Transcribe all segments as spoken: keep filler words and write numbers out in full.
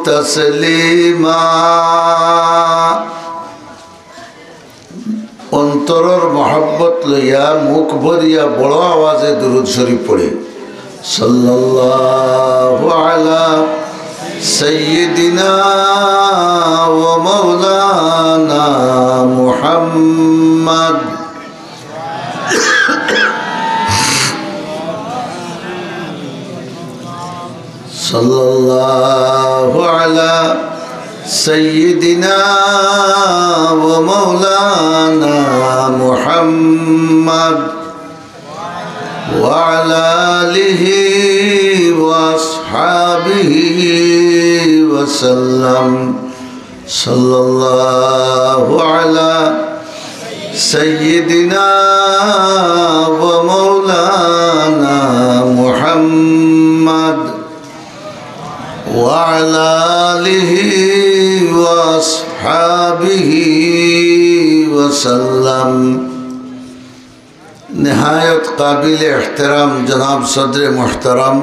تسليما। অন্তরর মহব্বত লইয়া মুখ ভরিয়া বড় আওয়াজে দুরূদ শরীফ পড়ে, صلى الله على سيدنا ومولانا محمد، صلى الله على سيدنا ومولانا محمد وعلى آله وأصحابه وسلم، صلى الله على سيدنا ومولانا محمد وعلى آله وأصحابه وسلم। নেহায়ত কাবিলে এহতেরাম জনাব সদরে মুহতারাম,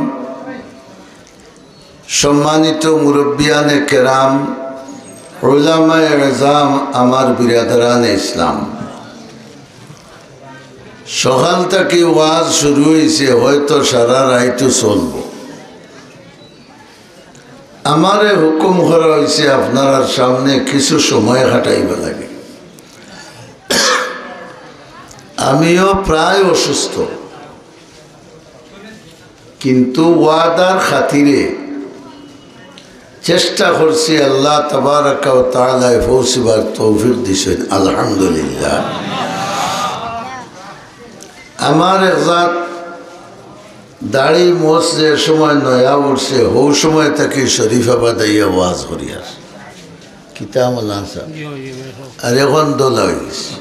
সম্মানিত মুরব্বিয়ানে কেরাম, উলামায়ে এজাম, আমার বিরাদরানে ইসলাম, সকাল থাকি ওয়াজ শুরু অইছে, হয়তো সারা রাইতও চলবো। আমারে হুকুম করা অইছে আপনারার সামনে কিছু সময় কাটাইবার লাগি। আমিও প্রায় অসুস্থ, কিন্তু ওয়াদার খাতিরে চেষ্টা করছি। আল্লাহ তাবারাকা ওয়া তাআলায় পৌঁছিবার তৌফিক দিছইন, আলহামদুলিল্লাহ। আমার এক জাত দাড়ি মোছ যে সময় নয়া উঠছে, হউ সময় থাকি শরীফাবাদ আইয়া ওয়াজ করিয়ার। কিতা মৌলানা সাহেব? আর এখন দলা অই গেছে।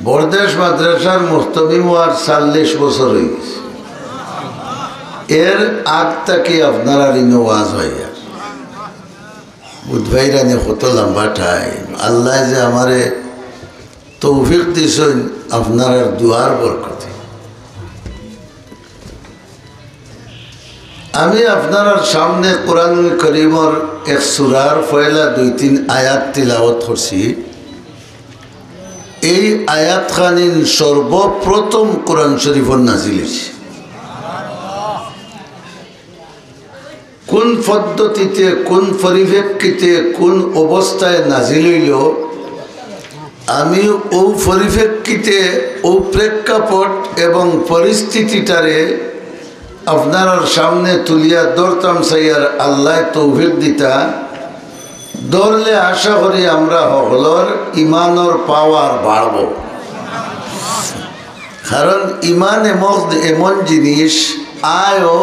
বরদেশ মাদ্রাসার মুহতামিম অওয়ার চল্লিশ বছর অই গেছে। এর আগ থাকি আপনারার ইনো ওয়াজ অইয়ার। বুধবাইরানি কত লম্বা টাইম। আল্লায় যে আমারে তৌফিক দিছইন আপনারার দোয়ার বরকতে। আমি আপনারার সামনে কোরআনুল করিমর এক সূরার পয়লা দুই তিন আয়াত তিলাওয়াত করছি। এই আয়াত খানিন সর্বপ্রথম কোরআন শরীফর নাজিল অইছে। কোন পদ্ধতিতে, কোন পরিপ্রেক্ষিতে, কোন অবস্থায় নাজিল অইলো, আমি অউ পরিপ্রেক্ষিতে, অউ প্রেক্ষাপট এবং পরিস্থিতিটারে আপনারার সামনে তুলিয়া ধরতাম চাইয়ার, আল্লায় তৌফিক দিতা। ধরলে আশা করি আমরা হকলর ইমানর পাওয়ার বাড়বো। কারণ ইমান এমন, এমন জিনিস, আয়ও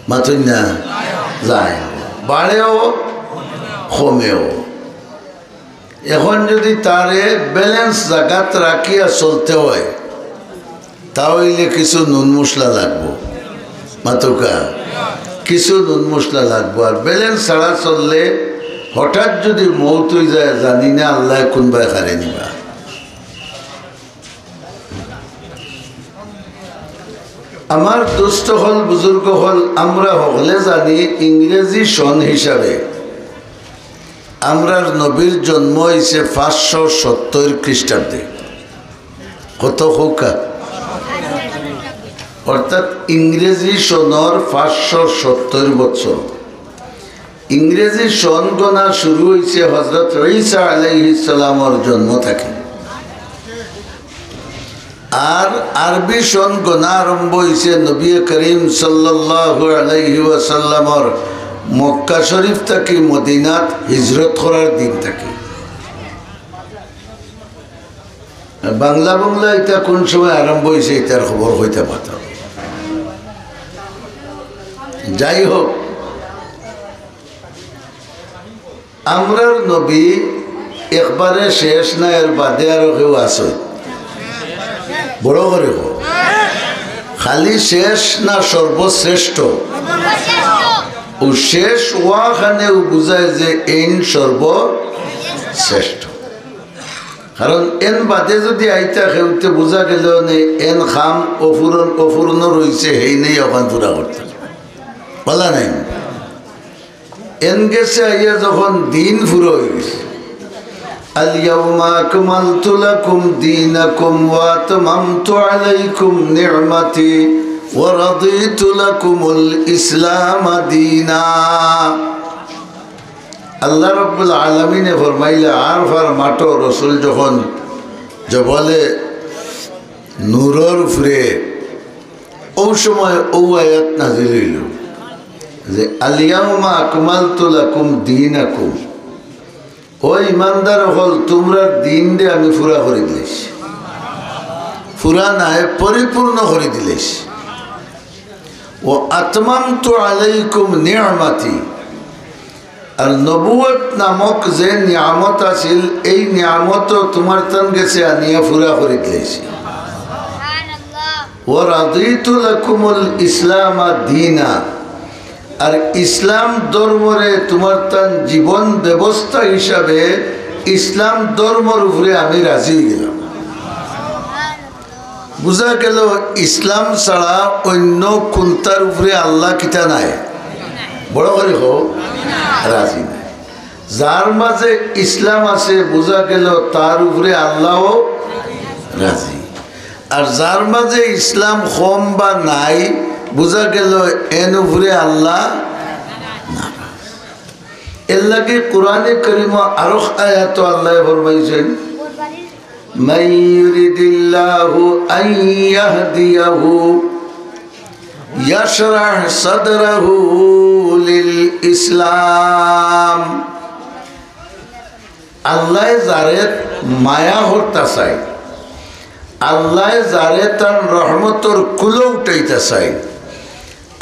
মাতইন না, যায়, বাড়েও, কমেও। এখন যদি তারে balance জাগাত রাখিয়া চলতে হয়, তা অইলে কিছু নুন মশলা লাগবো, মাতউক্কা, কিছু নুন মশলা লাগবো। আর balance ছাড়া চললে হঠাৎ যদি মউত অই যায়, জানি না আল্লায় কুনবায় কারে নিবা। আমার দোস্ত অকল, বুজুর্গ অকল, আমরা হকলে জানি ইংরেজি সন হিসাবে আমরার নবীর জন্ম অইছে পাঁচশো সত্তর খ্রিস্টাব্দে। কত কউক্কা? অর্থাৎ ইংরেজি সনর পাঁচশো সত্তর বছর। ইংরেজি সন গণা শুরু অইছে হজরত ঈসা আলাইহিস সালামর জন্ম থাকি। আর আরবি সন গণা আরম্ভ অইছে নবী করিম সাল্লাল্লাহু আলাইহি ওয়াসাল্লামর মক্কা শরীফ থাকি মদিনাত হিজরত করার দিন থাকি। বাংলা বাংলা ইটা কোন সময় আরম্ভ অইছে, ইটার খবর কইতা পারতাম। যাই হোক, আমরার নবী একবারে শেষ না, এর বাদে আরো কেউ আছে? বড় করি কও। খালি শেষ না সর্বশ্রেষ্ঠ? অউ শেষ অওয়া খানেউ বুঝায় যে এইন সর্বশ্রেষ্ঠ। কারণ এন বাদে যদি আইতা কেউ, তে বুঝা গেলো নে এন কাম অপূরণ, অপূর্ণ রইছে, হেইনেই অখান পুরা করতা। বলা নাই। এন গেছে আইয়া যখন দিন পুরা অই গেছে, اليوم أكملت لكم دينكم وأتممت عليكم نعمتي ورضيت لكم الإسلام دينا। আল্লাহ রাব্বুল আলামিনে ফরমাইলা, আরফার মাঠো রসুল যখন জবলে নূরর উপরে, অউ সময় অউ আয়াত নাজিল অইল যে, اليوم أكملت لكم دينكم। ও ইমানদার অকল, তুমরার দিনরে আমি পুরা করি দিলাইছি। পুরা নায়, পরিপূর্ণ করি দিলাইছি। وأتممت عليكم نعمتي, আর নবুয়ত নামক যে নিয়ামত আছিল, এই নিয়ামতও তুমার তান গেছে আনিয়া পুরা করি দিলাইছি। ورضيت لكم الإسلام دينا, আর ইসলাম ধর্মরে তুমার তান জীবন ব্যবস্থা হিসাবে ইসলাম ধর্মর উপরে আমি রাজি অই গেলাম। বুঝা গেল, ইসলাম ছাড়া অন্য কুনটার উপরে আল্লাহ কিতা নাই? বড় করি কও, রাজি নাই। যার মাঝে ইসলাম আছে, বুঝা গেল তার উপরে আল্লাহও রাজি। আর যার মাঝে ইসলাম কম বা নাই, বুঝা গেল এন উপরে আল্লাহ নারাজ। এর লাগি কোরআনে করিমো আরো আয়াত আল্লাহ ফরমাইছেন, من يرد الله أن يهديه يشرح صدره للإسلام। আল্লায় যারে মায়া করতা চায়, আল্লায় যারে তান রহমতর কুলো উঠাইতা চায়,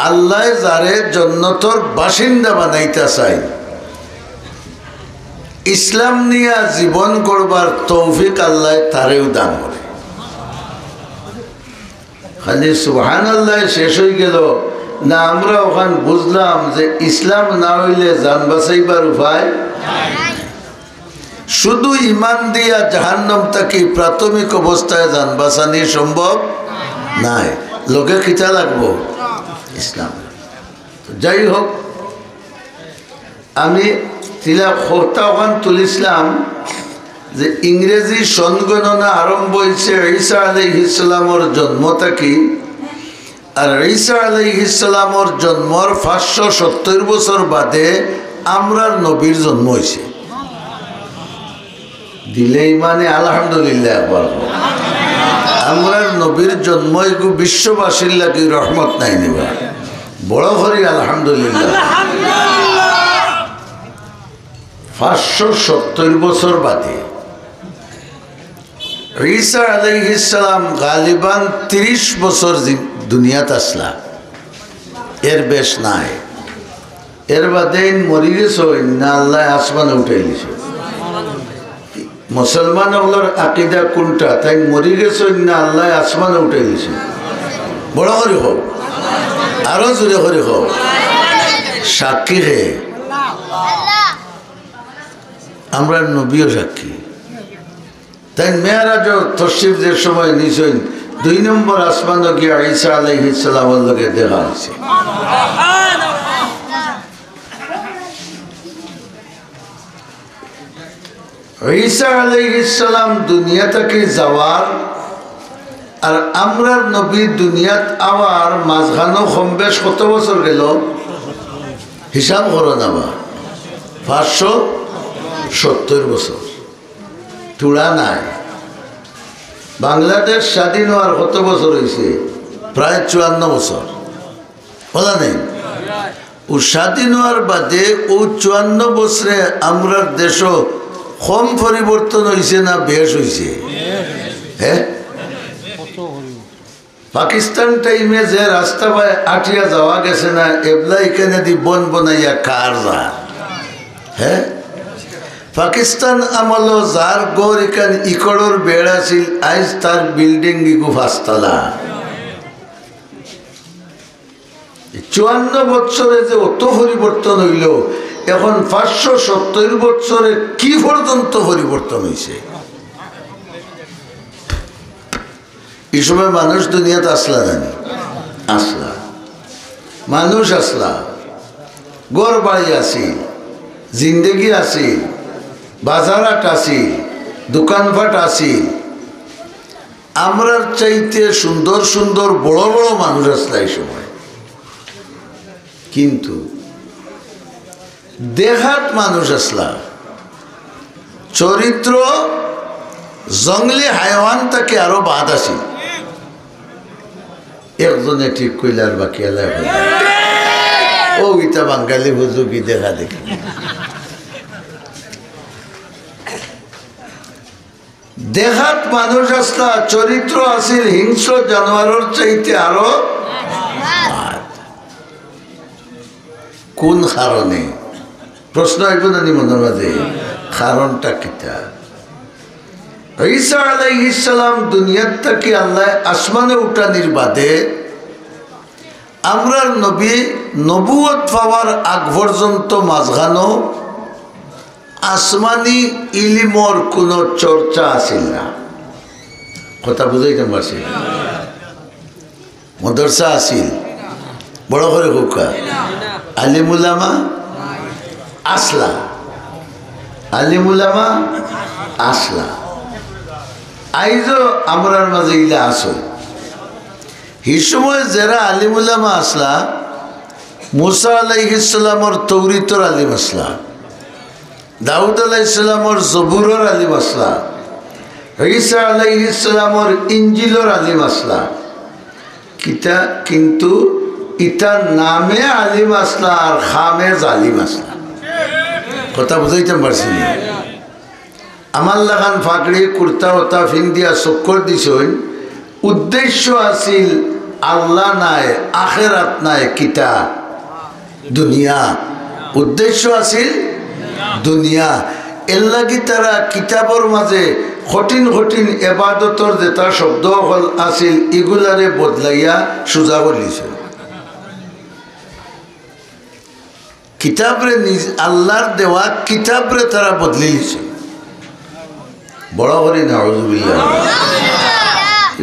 আল্লায় যারে জন্নতর বাসিন্দা বানাইতা চায়, ইসলাম নিয়া জীবন গড়বার তৌফিক আল্লায় তারেও দান করে। খালি সুবহানাল্লাহ শেষ অই গেল না, আমরা অখান বুঝলাম যে ইসলাম না অইলে জান বাঁচাইবার উপায়। শুধু ইমান দিয়া জাহান্নাম থাকি প্রাথমিক অবস্থায় জান বাঁচানি সম্ভব নায়। লগে কিতা লাগবো? ইসলাম। তো যাই হোক, আমি তিলা কথা অখান তুলিছলাম যে ইংরেজি সন গণনা আরম্ভ অইছে ঈসা আলাইহিস সালামর জন্ম থাকি। আর ঈসা আলাইহিস সালামর জন্মর পাঁচশো সত্তইর বছর বাদে আমরার নবীর জন্ম অইছে। দিলে ইমানে আলহামদুলিল্লাহ একবার কও। আমরার নবীর জন্ম এগু বিশ্ববাসীর লাগি রহমত নায় নি বা? বড় করি আলহামদুলিল্লাহ। পাঁচশো সত্তইর বছর বাদে। ঈসা আলাইহিস সালাম গালিবান তিরিশ বছর জি-, দুনিয়াত আছলা, এর বেশ নায়। এর বাদে ইন মরি গেছইন না আল্লায় আসমানো উঠাইলিছে? মুসলমান অকলর আকিদা কুনটা? তাইন মরি গেছইন না আল্লায় আসমানো উঠাইলিছে? বড় করি কও, আরো জোরে করি কও। সাক্ষী কে? আমরার নবীও সাক্ষী। তাইন মেরাজো তশরিফ যে সময় নিছইন, দুই নম্বর আসমানো গিয়া ঈসা আলাইহিস সালামর লগে দেখা অইছে। ঈসা আলাইহিস সালাম দুনিয়া থাকি যাওয়ার আর আমরার নবী দুনিয়াত আওয়ার মাঝখানো কম বেশ কত বছর গেল? হিসাব করো না বা, পাঁচশো সত্তইর বছর। থুড়া নায়। বাংলাদেশ স্বাধীন অওয়ার কত বছর অইছে? প্রায় চুয়ান্ন বছর। অলা নি? অউ স্বাধীন অওয়ার বাদে অউ চুয়ান্ন বছরে আমরার দেশো কম পরিবর্তন অইছে না বেশ অইছে? হে? পাকিস্তান টাইমে যে রাস্তা বায় আটিয়া যাওয়া গেছে না, এবলা ইখানেদি বন বনাইয়া কার যার। হে? পাকিস্তান আমলো যার ঘর ইখান ইকড়র বেড় আছিল, আইজ তার বিল্ডিং ইগু পাঁচতলা। চুয়ান্ন বৎসরে যে অত পরিবর্তন অইল, এখন পাঁচশো সত্তইর বৎসরে কি পর্যন্ত পরিবর্তন অইছে? ই সময় মানুষ দুনিয়াত আছলা না নি? আছলা। মানুষ আছলা। ঘর বাড়ি আছিল, জিন্দেগি আছিল, বাজারহাট আছিল, দোকানপাট আছিল। আমরার চাইতে সুন্দর সুন্দর বড় বড় মানুষ আছলা এই সময়, কিন্তু দেখাত মানুষ আছলা, চরিত্র জংলি হায়ওয়ান থাকি আরো বাদ আছিল। একজনে ঠিক কইলে আর বাকি আলায় কইলে। ও ইতা বাঙালি বুঝুকি দেখা দেখি। দেখাত মানুষ আছলা, চরিত্র আছিল হিংস্র জানোয়ারর চাইতে আরো বাদ। কোন কারণে? প্রশ্ন আইব না নি মনর মাঝে? কারণটা কিতা? ঈসা আলাইহিস সালাম দুনিয়ার থাকি আল্লায় আসমানে উঠানির বাদে আমরার নবী নবুয়ত পাওয়ার আগ পর্যন্ত মাঝখানো আসমানি ইলিমর কোনো চর্চা আছিল না। কথা বুঝাইতাম পারছি? মাদ্রাসা আছিল, বড় করি কউক্কা, আলিম উলামা আছলা, আলিম উলামা আছলা। আইজও আমরার মাঝে ইলা আছইন। হি সময় যেরা আলিম উলামা আছলা, মুসা আলাইহিস সালামর তৌরিতর আলিম আছলা, দাউদ আলাইহিস সালামর জবুরর আলিম আছলা, ঈসা আলাইহিস সালামর ইঞ্জিলর আলিম আছলা। কিতা, কিন্তু ইতা নামে আলিম আছলা আর কামে জালিম আছলা। কথা বুঝাইতাম পারছি নি? আমার লাখান ফাগড়ি, কুর্তা উতা ফিন্দিয়া চক্কর দিছইন, উদ্দেশ্য আছিল আল্লাহ নায়, আখেরাত নায়, কিতা? দুনিয়া। উদ্দেশ্য আছিল দুনিয়া। এরলাগি তারা কিতাবর মাঝে কঠিন কঠিন এবাদতর যেতা শব্দ অকল আছিল, ইগুলারে বদলাইয়া সুজা করিলিছে। কিতাবরে নিজ, আল্লাহর দেওয়া কিতাবরে তারা বদলিলিছে। বড় করি নাউজুবিল্লাহ।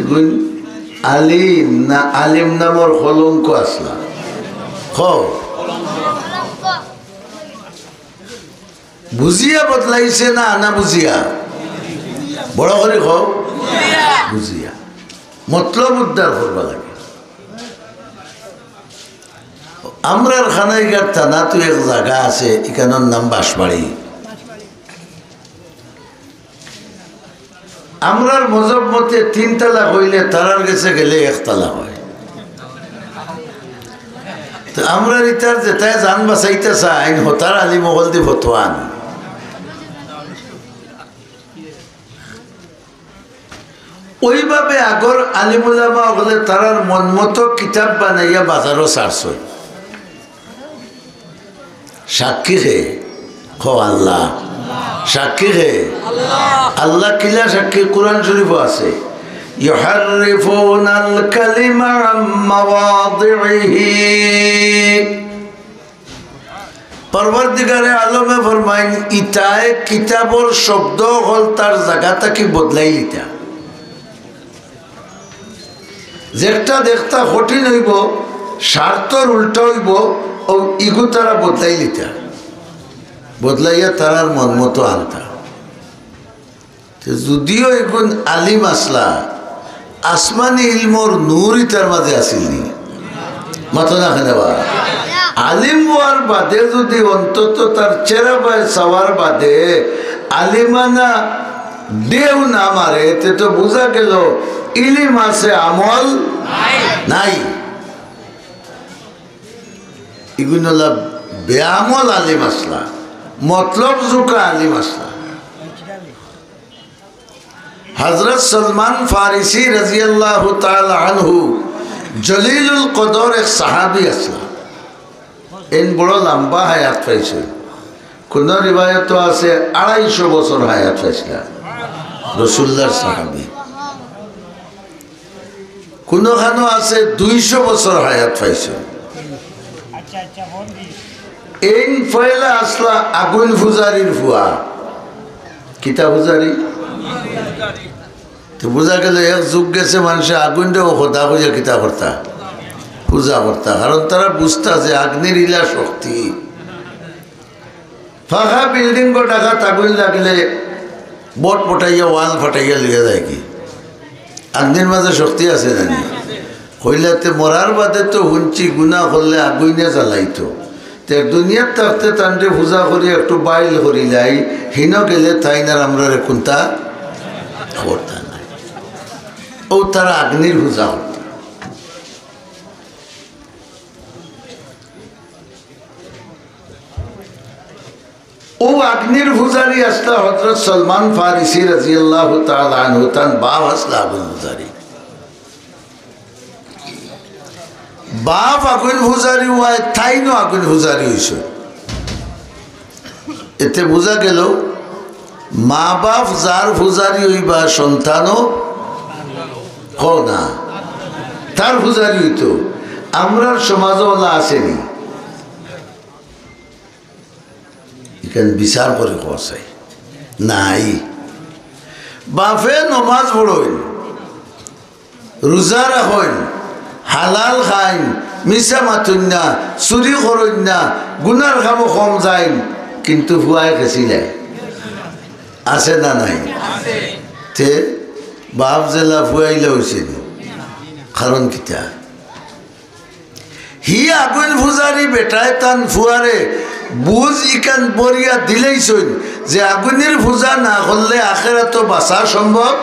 ইগুন আলিম না, আলিম নামর কলঙ্ক আছলা। কও। বুঝিয়া বদলাইছে না, না বুঝিয়া? বড় করি কও। বুঝিয়া। মতলব উদ্ধার করবা লাগে। আমরার কানাইঘাট থানাত এক জাগা আছে, ইখানর নাম বাঁশবাড়ি। আমরার মজহব মতে তিন তালাক অইলে তারার গেছে গেলে এক তালাক অয়। তো আমরার ইতার যেতায় জান বাঁচাইতা চাইন, হতার আলিম অকলদি ফতোয়া আন। ওইভাবে আগর আলিম উলামা অকলে তারার মন মতো কিতাব বানাইয়া বাজারো ছাড়ছইন। সাক্ষী কে? কও আল্লাহ। সাক্ষী কে? আল্লাহ। কিলা সাক্ষী? কোরআন শরীফো আছে, يحرفون الكلم عن مواضعه। পরওয়ারদিগারে আলমে ফরমাইন, ইতায় কিতাবর শব্দ অকল তার জাগা থাকি বদলাইলিতা। যেটা দেখতা কঠিন অইবো, স্বার্থর উল্টা অইবো, অউ ইগু তারা বদলাইলিতা, বদলাইয়া তারার মন মতো আনতা। তে যদিও ইগুন আলিম আছলা, আসমানি ইলমর নূর ইতার মাঝে আছিল নি? মাতো না কেনে বা? আলিম অওয়ার বাদে যদি অন্তত তার চেহারা বায় চাওয়ার বাদে আলিমানা ঢেউ না মারে, তে তো বুঝা গেল ইলিম আছে, আমল নাই। ইগুন অলা বেআমল আলিম আছলা, মতলব জুকা আলিম আছলা। হযরত সলমান ফারিসি রাদিয়াল্লাহু তাআলা আনহু জলিলুল কদর এক সাহাবী আছলা। এইন বড় লম্বা হায়াত পাইছইন। কুনু রিওয়ায়াতো আছে আড়াইশো বছর হায়াত পাইছলা রসুলুল্লাহর সাহাবী। কুনুখানো আছে দুইশো বছর হায়াত পাইছইন। এইন পয়লা আছলা আগুন পূজারির ফুয়া। কিতা পূজারি? তো বুঝা গেল এক যুগ গেছে মানষে আগুনরেও খোদা কইয়া কিতা করতা? পূজা করতা। কারণ তারা বুঝতা যে আগ্নির ইলা শক্তি। ফাঁকা বিল্ডিংও ঢাকাত আগুইন লাগলে বট পটাইয়া, ওয়াল ফাটাইয়া লইয়া যায় কি? আগুইনর মাঝে শক্তি আছে জানি? কইলা তে মরার বাদে তো হুনছি গুনা করলে আগুইনে জ্বালাইতো। তে দুনিয়াত থাকতে তানরে পূজা করি একটু বাইল করিলাই, হিনো গেলে তাইন আর আমরারে কুন্তা করতা নায়। ও তারা আগুইনর পূজা করতা। ও আগুইনর পূজারি আছলা হযরত সলমান ফারিসি রাদিয়াল্লাহু তাআলা আনহু, তান বাপ আছলা আগুইন পূজারি। বাপ আগুইন পূজারি অওয়ায় তাইনও আগুইন পূজারি অইছে। এতে বুঝা গেল, মা বাপ যার পূজারি অইবা, সন্তানও, কও না, তার পূজারি অইতো। আমরার সমাজও অলা আছে নি? ইখান বিচার করি কওয়া চাই। নাই। বাপে নমাজ পড়ইন, রোজা রাখইন, হালাল খাইন, মিছা মাতইন না, চুরি করইন না, গুনার কামও কম যাইন, কিন্তু পুয়ায় খেছিলায়। আছে না নাই? তে বাপ যেলা পুয়া ইলা অইছে নি? কারণ কিতা? হি আগুইন পূজারি বেটায় তান পুয়ারে বুঝ ইখান ভরিয়া দিলাইছইন যে আগুইনর পূজা না করলে আখেরাতো বাঁচা সম্ভব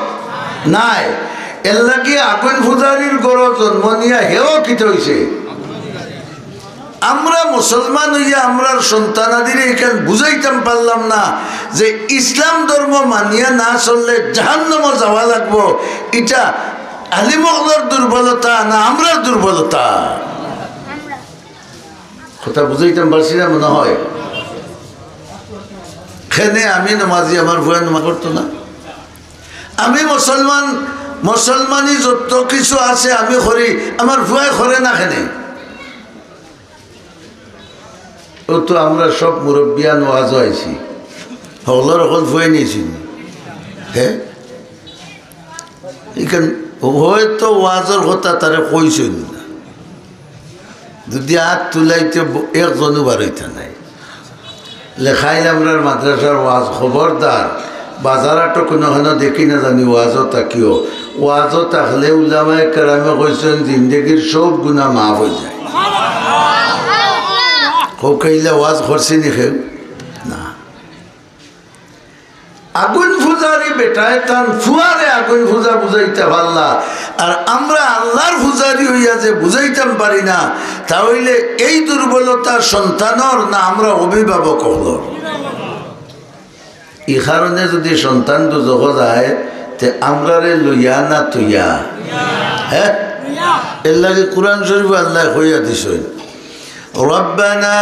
নায়। এরলাগি আগুইন পূজারির ঘরো জন্ম নিয়া হেও কিতা অইছে? আমরা মুসলমান অইয়া আমরার সন্তানাদিরে ইখান বুঝাইতাম পারলাম না যে ইসলাম ধর্ম মানিয়া না চললে জাহান্নামো যাওয়া লাগবো। ইটা আলিম অকলর দুর্বলতা না আমরার দুর্বলতা? কথা বুঝাইতাম পারছি না মনে হয়। কেনে আমি নমাজি, আমার পুয়ায় নমাজ পড়তো না? আমি মুসলমান, মুসলমানি যত কিছু আছে আমি করি, আমার পুয়ায় করে না কেনে? ও তো আমরা সব মুরব্বিয়ান ওয়াজো আইছি, হকলর হকল পুয়ায় নিছি। হ্যাঁ, ইখান হয়তো ওয়াজর কথা তারে কইছইন না। যদি আত তুলাইতে ব-, একজনও বারইতা নায়। লেখাইল আমরার মাদ্রাসার ওয়াজ, খবরদার, বাজার আটো কুনুখানো দেখি না জানি ওয়াজো থাকিও। ওয়াজো থাকলে উলামায়ে কেরামে কইছইন জিন্দেগির সব গুনা মাফ অইযায়। কও কেইলা ওয়াজ করছি নি কেউ? না। আগুইন পূজারি বেটায় তান পুয়ারে আগুইন পূজা বুঝাইতা পারলা, আর আমরা আল্লার পূজারি অইয়া যে বুঝাইতাম পারি না, তা অইলে এই দুর্বলতা সন্তানর না আমরা অভিভাবক অকলর? ই কারণে যদি সন্তান দুজখো যায়, তে আমরারে লইয়া না থইয়া? হ্যাঁ? এরলাগি কোরআন শরীফো আল্লায় কইয়া দিছইন, ربنا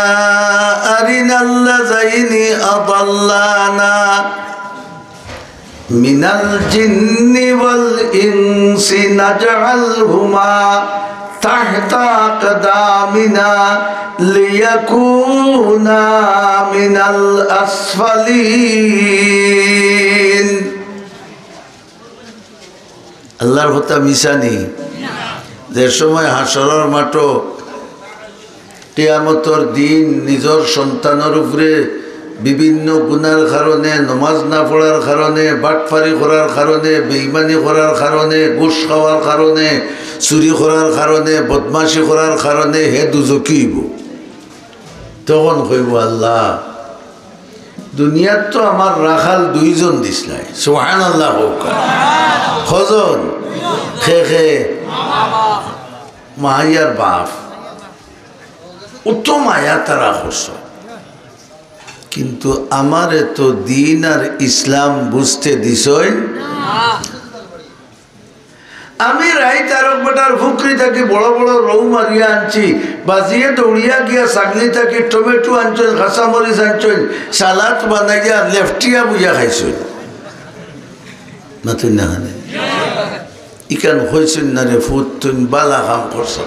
أرنا الذين أضلانا من الجن والإنس نجعلهما تحت أقدامنا ليكونا من الأسفلين. আল্লার কথা মিছা নি? যে সময় হাশরর মাঠো কিয়ামতর দিন নিজর সন্তানর উপরে বিভিন্ন গুনার কারণে, নমাজ না পড়ার কারণে, বাটপারি করার কারণে, বেইমানি করার কারণে, ঘুষ খাওয়ার কারণে, চুরি করার কারণে, বদমাশি করার কারণে হে দুজখি অইবো। তখন কইবো, "আল্লাহ, দুনিয়াত তো আমার রাখাল দুইজন দিছলায়।" সুবহানাল্লাহ কউক্কা। কয়জন? কে কে? মাই আর বাপ। অত মায়া তারা করছইন, কিন্তু আমারে তো দিন আর ইসলাম বুঝতে দিছইন। আমি রাইত আরক বেটার ফুকরি থাকি বড় বড় রউ মারিয়া আনছি, বাজিয়ে দৌড়িয়া গিয়া ছাগলি থাকি টমেটো আনছইন, কাঁচা মরিচ আনছইন, সালাদ বানাইয়া লেফটিয়া বইয়া খাইছইন। মাতইন না কেনে? ইখান কইছইন না রে ফুত, তুইন বালা কাম করছস।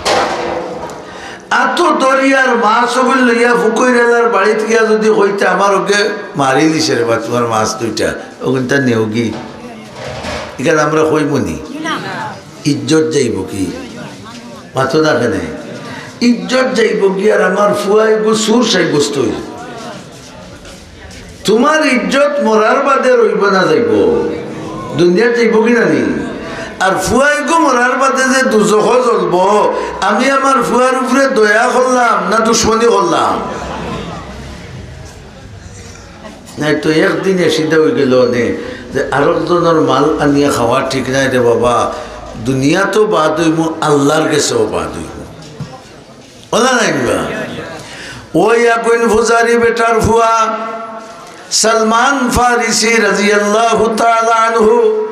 আতো দরিয়ার মাছ অগুইন লইয়া ফুকরিআলার বাড়িত গিয়া যদি কইতা, "আমার অগে মারিলিছে রে বা তুমার মাছ দুইটা, অগুইনতা নেওগি।" ইখান আমরা কইমু নি? ইজ্জত যাইবোগি? মাতো না কেনে? ইজ্জত যাইবোগি, আর আমার ফুয়া ইগু চুর সাব্যস্ত অইবো। তুমার ইজ্জত মরার বাদে রইবো না যাইবো? দুনিয়াত যাইবো কি না নি? আর ফুয়াইগু মরার বাদে যে দুজখো জ্বলবো, আমি আমার ফুয়ার উপরে দয়া করলাম না দুশমনি করলাম? নাই তো একদিন এসিদা অইগেলো নে যে আরক জনর মাল আনিয়া খাওয়া ঠিক নায় রে বাবা। দুনিয়াতও বাদ অইমু, আল্লার গেছেও বাদ অইমু। অলা নায় নি বা? অউ আগুইন ফুজারি বেটার ফুয়া সালমান ফারিসি রাদিয়াল্লাহু তাআলা আনহু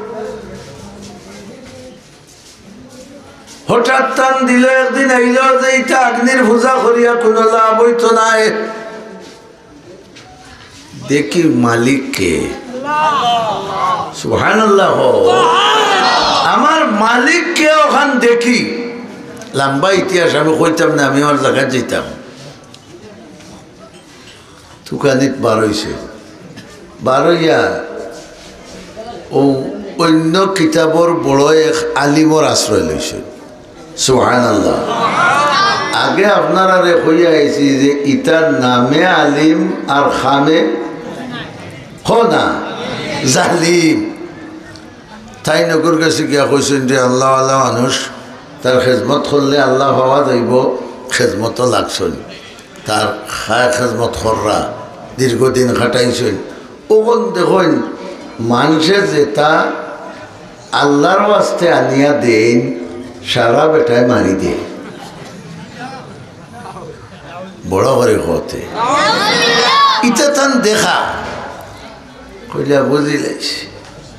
হঠাৎ তান দিলো একদিন আইলো যে ইতা আগ্নির ফুজা করিয়া কুনু লাভ অইতো নায়। দেখি মালিক কে? সুবহানাল্লাহ। আমার মালিক কে অখান দেখি। লাম্বা ইতিহাস আমি কইতাম না, আমি আমার জাগাত যাইতাম। তুকানিত বার অইছে, বার অইয়া অউ অইন্য কিতাবর বড় এক আলিমর আশ্রয় লইছে। সুবহানাল্লাহ। আগে আপনারারে কইয়া আইছি যে ইতার নামে আলিম আর কামে, কও না, জালিম। তাইন অগুর গেছে গিয়া কইছইন যে আল্লাওয়ালা মানুষ, তার খেজমত করলে আল্লা পাওয়া যাইবো, খেজমতো লাগছইন। তার খায় খেজমত কররা, দীর্ঘদিন খাটাইছইন। অখন দেখইন, মানষে যেতা আল্লার ওয়াস্তে আনিয়া দেইন, সারা বেটায় মারি দেয়। বড় করি কওতে। ইতা তান দেখা। কইলা, বুঝিলাইছি।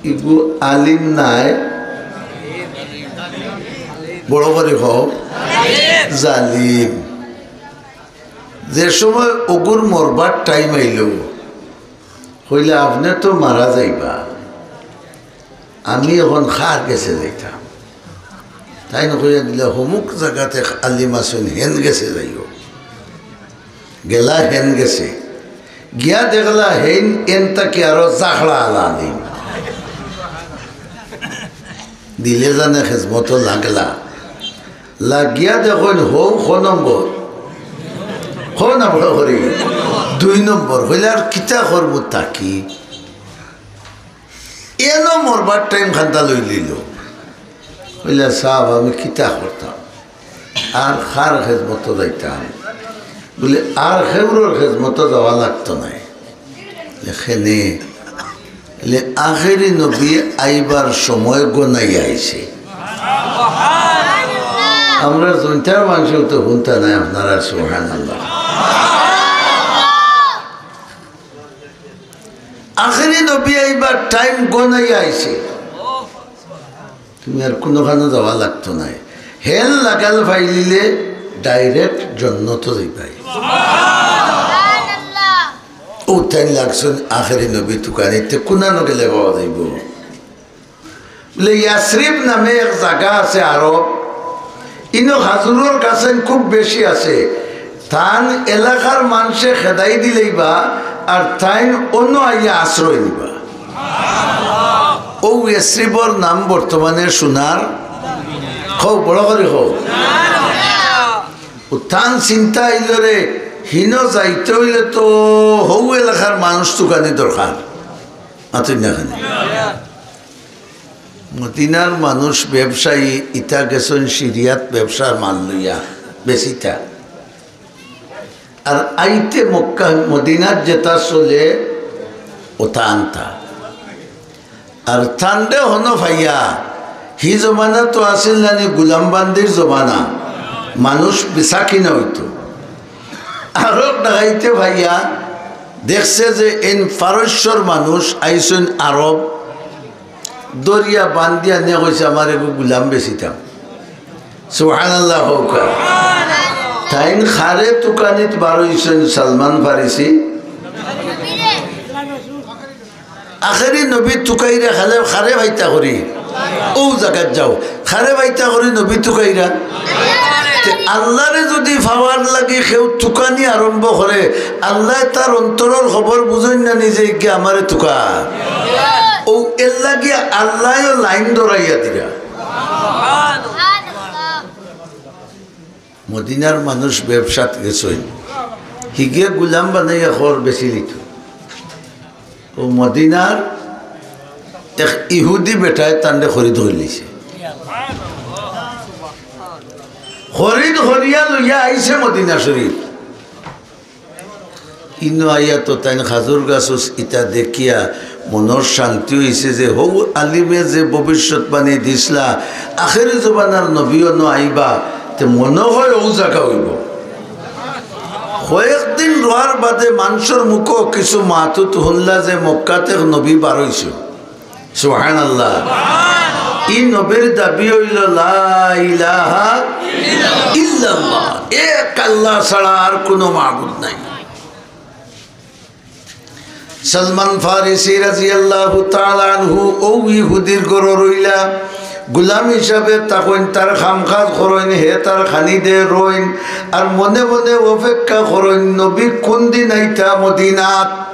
ইগু আলিম নায়, বড় করি কও, জালিম। যে সময় অগুর মরবার টাইম আইলো, কইলা, আপনে তো মারা যাইবা, আমি অখন কার গেছে যাইতাম? তাইন কইয়া দিলা, হমুক জাগাত এক আলিম আছইন, হেন গেছে যাইও। গেলা হেন গেছে, গিয়া দেখলা হেইন এন থাকি আরো জাখড়া আলা আলিম। দিলে জানে খেজমতো লাগলা। লাগিয়া দেখইন হউ ক নম্বর, ক নম্বর করি, দুই নম্বর। কইলা, আর কিতা করমু থাকি? এনো মরবার টাইম খান্তা লইলিলো। কইলা, সাব, আমি কিতা করতাম? আর কার খেজমতো যাইতাম? বুলে, আর কেউরর খেজমতো যাওয়া লাগতো নায়। লেখেনে, লে আখেরি নবী আইবার সময় গনাইয়া আইছে। আমরা জৈন্তার মানষেও তো হুনতা নায় আপনারা, সুবহানাল্লাহ। আখেরি নবী আইবার টাইম গনাইয়া আইছে। তুমি আর কুনুখানো যাওয়া লাগতো নায়। হেন লাগাল পাইলিলে direct জন্নতো যাইবায়। অউ তাইন লাগছইন আখেরি নবী তুকানিত, তে কুনানো গেলে পাওয়া যাইবো? বুলে, ইয়াসরিব নামে এক জাগা আছে আরব, ইনো খাজুরর গাছইন খুব বেশি আছে। তান এলাকার মানষে খেদাই দিলাইবা, আর তাইন অনো আইয়া আশ্রয় নিবা। অউ ইয়াসরিবর নাম বর্তমানে সোনার, কও, বড় করি কও। অউ তান চিন্তা আইলো রে, হিনো যাইতে অইলে তো হউ এলাকার মানুষ তুকানি দরকার। মাতইন না কেনে? মদিনার মানুষ ব্যবসায়ী, ইতা গেছইন সিরিয়াত ব্যবসার মাল লইয়া বেচিতা। আর আইতে মক্কা, মদিনাত যেতা চলে, অতা আনতা। আর তানরে হনো পাইয়া, হি জমানা তো আছিল নানি গুলাম বান্দির জমানা, মানুষ বেচা কিনা অইতো। আরব ডাকাইতে পাইয়া দেখছে যে এইন পারস্যর মানুষ আইছইন আরব, ধরিয়া বান্দিয়া নিয়া কইছে, "আমার এগু গুলাম বেচিতাম।" সুবহানাল্লাহ কউক্কা। তাইন কারে তুকানিত বার অইছইন সালমান ফারিসি। আখেরি নবী তুকাইরা কারে, কারে পাইতা করি? অউ জাগাত যাও। কারে পাইতা করি নবী তুকাইরা? তে আল্লারে যুদি পাওয়ার লাগি কেউ তুকানি আরম্ভ করে, আল্লায় তার অন্তরর খবর বুঝইন না নিজে গিয়া আমারে তুকা। অউ এরলাগি আল্লায়ও লাইন ধরাইয়া দিরা। মদিনার মানুষ ব্যবসাত গেছইন, হিগে গুলাম বানাইয়া খর বেচিলিতো। ও মদিনার এক ইহুদি বেটায় তানরে খরিদ করিলিছে। খরিদ করিয়া লইয়া আইছে মদিনা শরীফ। ইনো আইয়া তো তাইন খাজুর গাছ ইতা দেখিয়া মনর শান্তি অইছে যে হউ আলিমে যে ভবিষ্যৎবাণী দিছলা, আখেরি জমানার নবী অনো আইবা, তে মনো অয় অউ জাগা অইবো। কয়েকদিন রওয়ার বাদে মানষর মুখো কিছু মাতুত হুনলা যে মক্কাত এক নবী বার অইছে। সুবহানাল্লাহ। ই নবীর দাবি অইলো লা ইলাহা ইল্লাল্লাহ, এক আল্লাহ ছাড়া আর কুনু মাবুদ নাই। সালমান ফারিসি রাদিয়াল্লাহু তাআলা আনহু অউ ইহুদির ঘরো রইলা, গুলাম হিসাবে থাকইন, তার কাম কাজ করইন, হে তার খানি দে রইন, আর মনে মনে অপেক্ষা করইন নবী কুনদিন আইতা মদিনাত।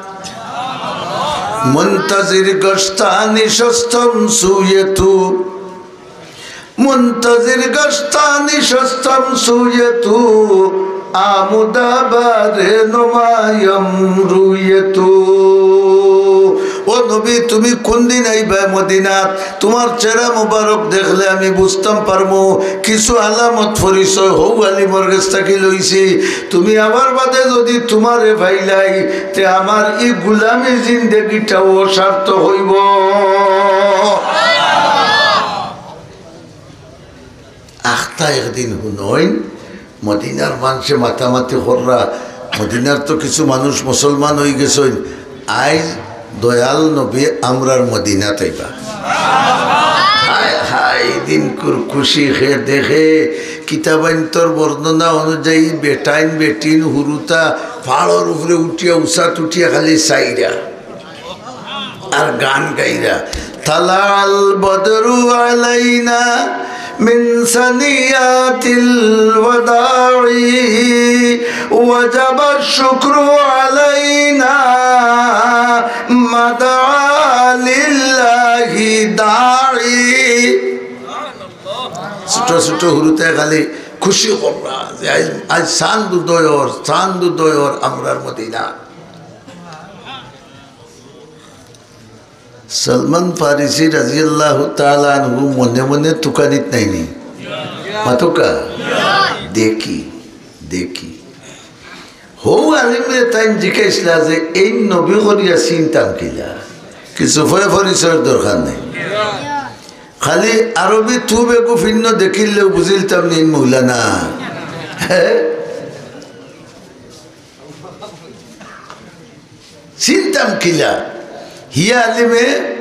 منتظر گشتہ نشستم سوی تو، منتظر گشتہ نشستم سوی تو، آمدہ بہ رہنمایم روی تو। ও নবী, তুমি কুনদিন আইবায় মদিনাত? তুমার চেহারা মুবারক দেখলে আমি বুঝতাম পারমু কিছু আলামত পরিচয়। হউ আলিমর গেছ থাকি লইছি। তুমি আবার বাদে যুদি তুমারে পাইলাই, তে আমার ই গুলামি জিন্দেগিটাও সার্থক অইবো। আখতা একদিন হুনইন, মদিনার মানষে মাতামাতি কররা, মদিনার তো কিছু মানুষ মুসলমান অইগেছইন, আইজ দয়াল নবী আমরার মদিনাত আইবা। হায় হায়, দিনকুর খুশি কে দেখে, কিতাবাইন্তর বর্ণনা অনুযায়ী বেটাইন বেটিন হুরুতা পাড়র উপরে উঠিয়া, উচাত উঠিয়া খালি চাইরা। আর গান গাইরা, طلع البدر علينا من ثنيات الوداع، وجب الشكر علينا ما دعا لله داعي। ছোট ছোট হুরুতে খালি খুশি কররা যে আইজ, আইজ চান্দ উদয় অর, চান্দ উদয় অর আমরার মদিনা। সালমান ফারিসি রাদিয়াল্লাহু তাআলা আনহু মনে মনে তুকানিত নাইনি? মাতুক্কা? দেখি, দেখি। হউ আলিমরে তাইন জিকাইছলা যে এইন নবী করিয়া চিনতাম কিলা? কিছু পয় পরিচয়র দরকার নাই। খালি আরবি তু বেকুফিন্ন দেখিলেউ বুঝিলতাম নি এইন মৌলানা। হে? চিনতাম কিলা? হিয়া আলিমে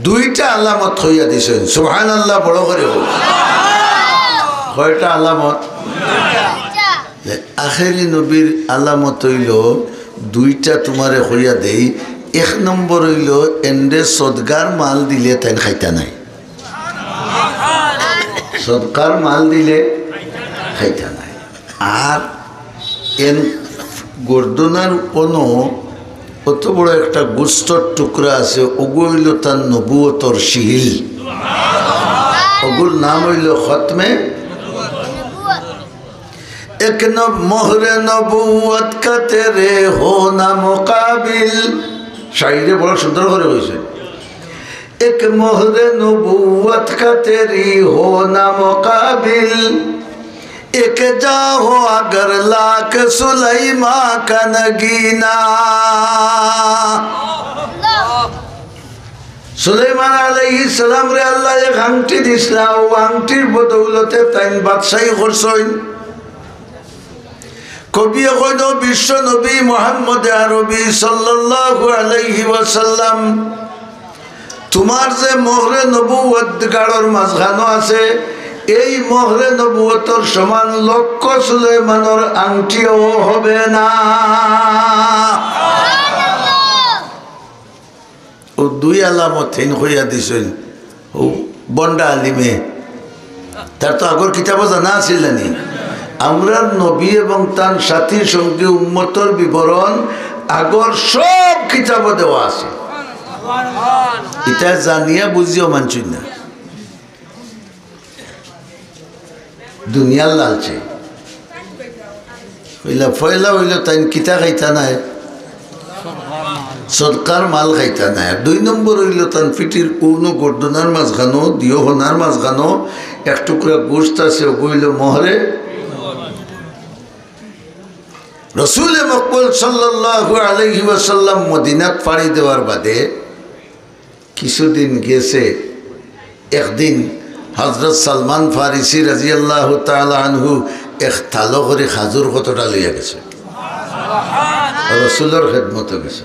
দুইটা আলামত কইয়া দিছইন। সুবহানাল্লাহ, বড় করি কউক। কয়টা আলামত? আখেরি নবীর আলামত অইলো দুইটা, তুমারে কইয়া দেই। এক নম্বর অইলো, এনরে সদগার মাল দিলে তাইন খাইতা নায়। সদকার মাল দিলে খাইতা নায়। আর এন গর্দনার অনো অত বড় একটা গোস্তর টুকরা আছে, অগু অইলো তান নবুয়তর সিল। অগুর নাম অইলো খতমে। এক নব-, মোহরে নবুয়ত কা তেরে হোনা মুকাবিল। শাইরে বড় সুন্দর করি কইছে। ایک مہر نبوت کا تیری ہونا مقابل، ایک جاں ہو اگر لاکھ سلیماں کا نگینہ۔ সুলাইমান আলাইহিস সালামরে আল্লায় এক আংটি দিছলা, অউ আংটির বদৌলতে তাইন বাদশাহী করছইন। কবিয়ে কইন, "ও বিশ্ব নবী মুহাম্মদে আরবী সাল্লাল্লাহু আলাইহি ওয়াসাল্লাম, তুমার যে মোহরে নবুয়ত গাড়র মাঝখানো আছে, এই মোহরে নবুয়তর সমান লক্ষ সুলাইমানর আংটিও হবে না।" অউ দুই আলামত হেইন কইয়া দিছইন, অউ বন্ডা আলিমে। তার তো আগর কিতাবো জানা আছিল না নি? আমরার নবী এবং তান সাথী সঙ্গী উম্মতর বিবরণ আগর সব কিতাবো দেওয়া আছে। ইতা জানিয়া বুঝিও মানছইন না। দুনিয়ার লালচে। অইলা, পয়লা অইলো তাইন কিতা খাইতা নায়? সদকার মাল খাইতা নায়। আর দুই নম্বর অইলো তান পিঠির উনো গর্দনার মাঝখানো, দিও হনার মাঝখানো এক টুকরা গোশত আছে, ওগু অইলো মোহরে। রসুলে মকবুল সাল্লাল্লাহু আলাইহি ওয়াসাল্লাম মদিনাত পাড়ি দেওয়ার বাদে কিছুদিন গেছে, একদিন হযরত সালমান ফারিসি রাদিয়াল্লাহু তাআলা আনহু এক থালো করি খাজুর কতটা লইয়া গেছে, রসুলর খেদমতো গেছে।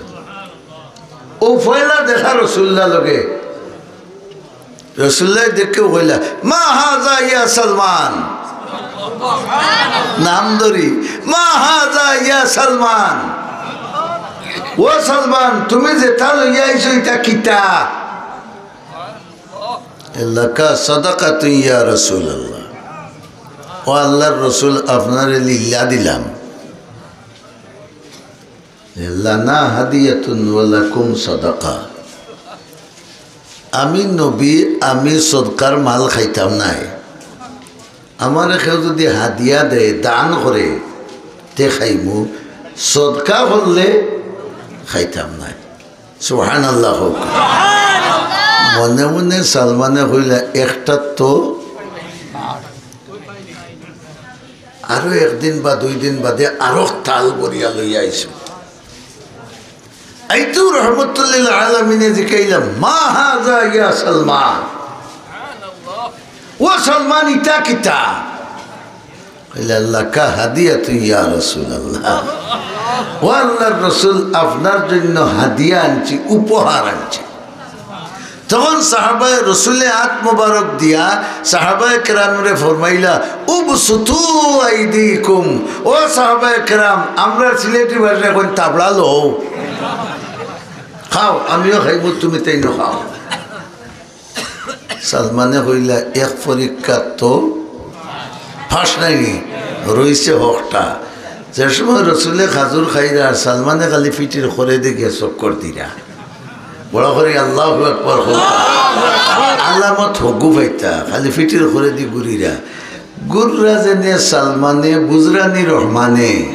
অউ পয়লা দেখা রসুলুল্লাহর লগে। রসুলুল্লায় দেখিয়া কইলা, "মা হাযা ইয়া সালমান।" নাম ধরি, "মা হাযা ইয়া সালমান।" "ও সালমান, তুমি যেটা লইয়া আইছো, ইটা কিতা?" "লাকা সাদাকাতুন ইয়া রাসূলুল্লাহ।" "ও আল্লাহর রসুল, আপনারে লিল্লা দিলাম।" "লানা হাদিয়াতুন ওয়া লাকুম সাদাকা।" আমি নবী, আমি সদকার মাল খাইতাম নায়। আমারে কেউ যদি হাদিয়া দেয়, দান করে, তে খাইমু, সদকা করলে খাইতাম নায়। সুবহানাল্লাহ কউক। মনে মনে সালমানে কইলা, "একটা তো।" আরো একদিন বা দুই দিন বাদে আরো থাল ভরিয়া লইয়া আইছে। আইতো রহমতুল্লিল আলামিনে জিকাইলা, "মা হাযা ইয়া সালমান?" "ও সালমান, ইটা কিতা?" কইলা, "লাকা হাদিয়াতুন ইয়া রাসূলুল্লাহ।" "ও আল্লাহর রসুল, আপনার জন্য হাদিয়া আনছি, উপহার আনছি।" তখন সাহাবায়ে রসুলে আত মোবারক দিয়া সাহাবায়ে কেরামরে ফরমাইলা, "উবসুতু আইদিকুম।" "ও সাহাবায়ে কেরাম, আমরার সিলেটি ভাষায় কইন, তাবড়া লও, খাও, আমিও খাইমু, তুমি তাইনও খাও।" সালমানে কইলা, "এক পরীক্ষাত তো ফাঁস নাইনি, রইছে হকটা।" যে সময় রসুলে খাজুর খাইরা আর সালমানে খালি পিঠির খরেদি গিয়া চক্কর দিরা। বড় করি আল্লাহু আকবার কউক্কা। আলামত হগু পাইতা, খালি পিঠির খরেদি ঘুরিরা। ঘুররা যেনে সালমানে, বুঝরা নি রহমানে।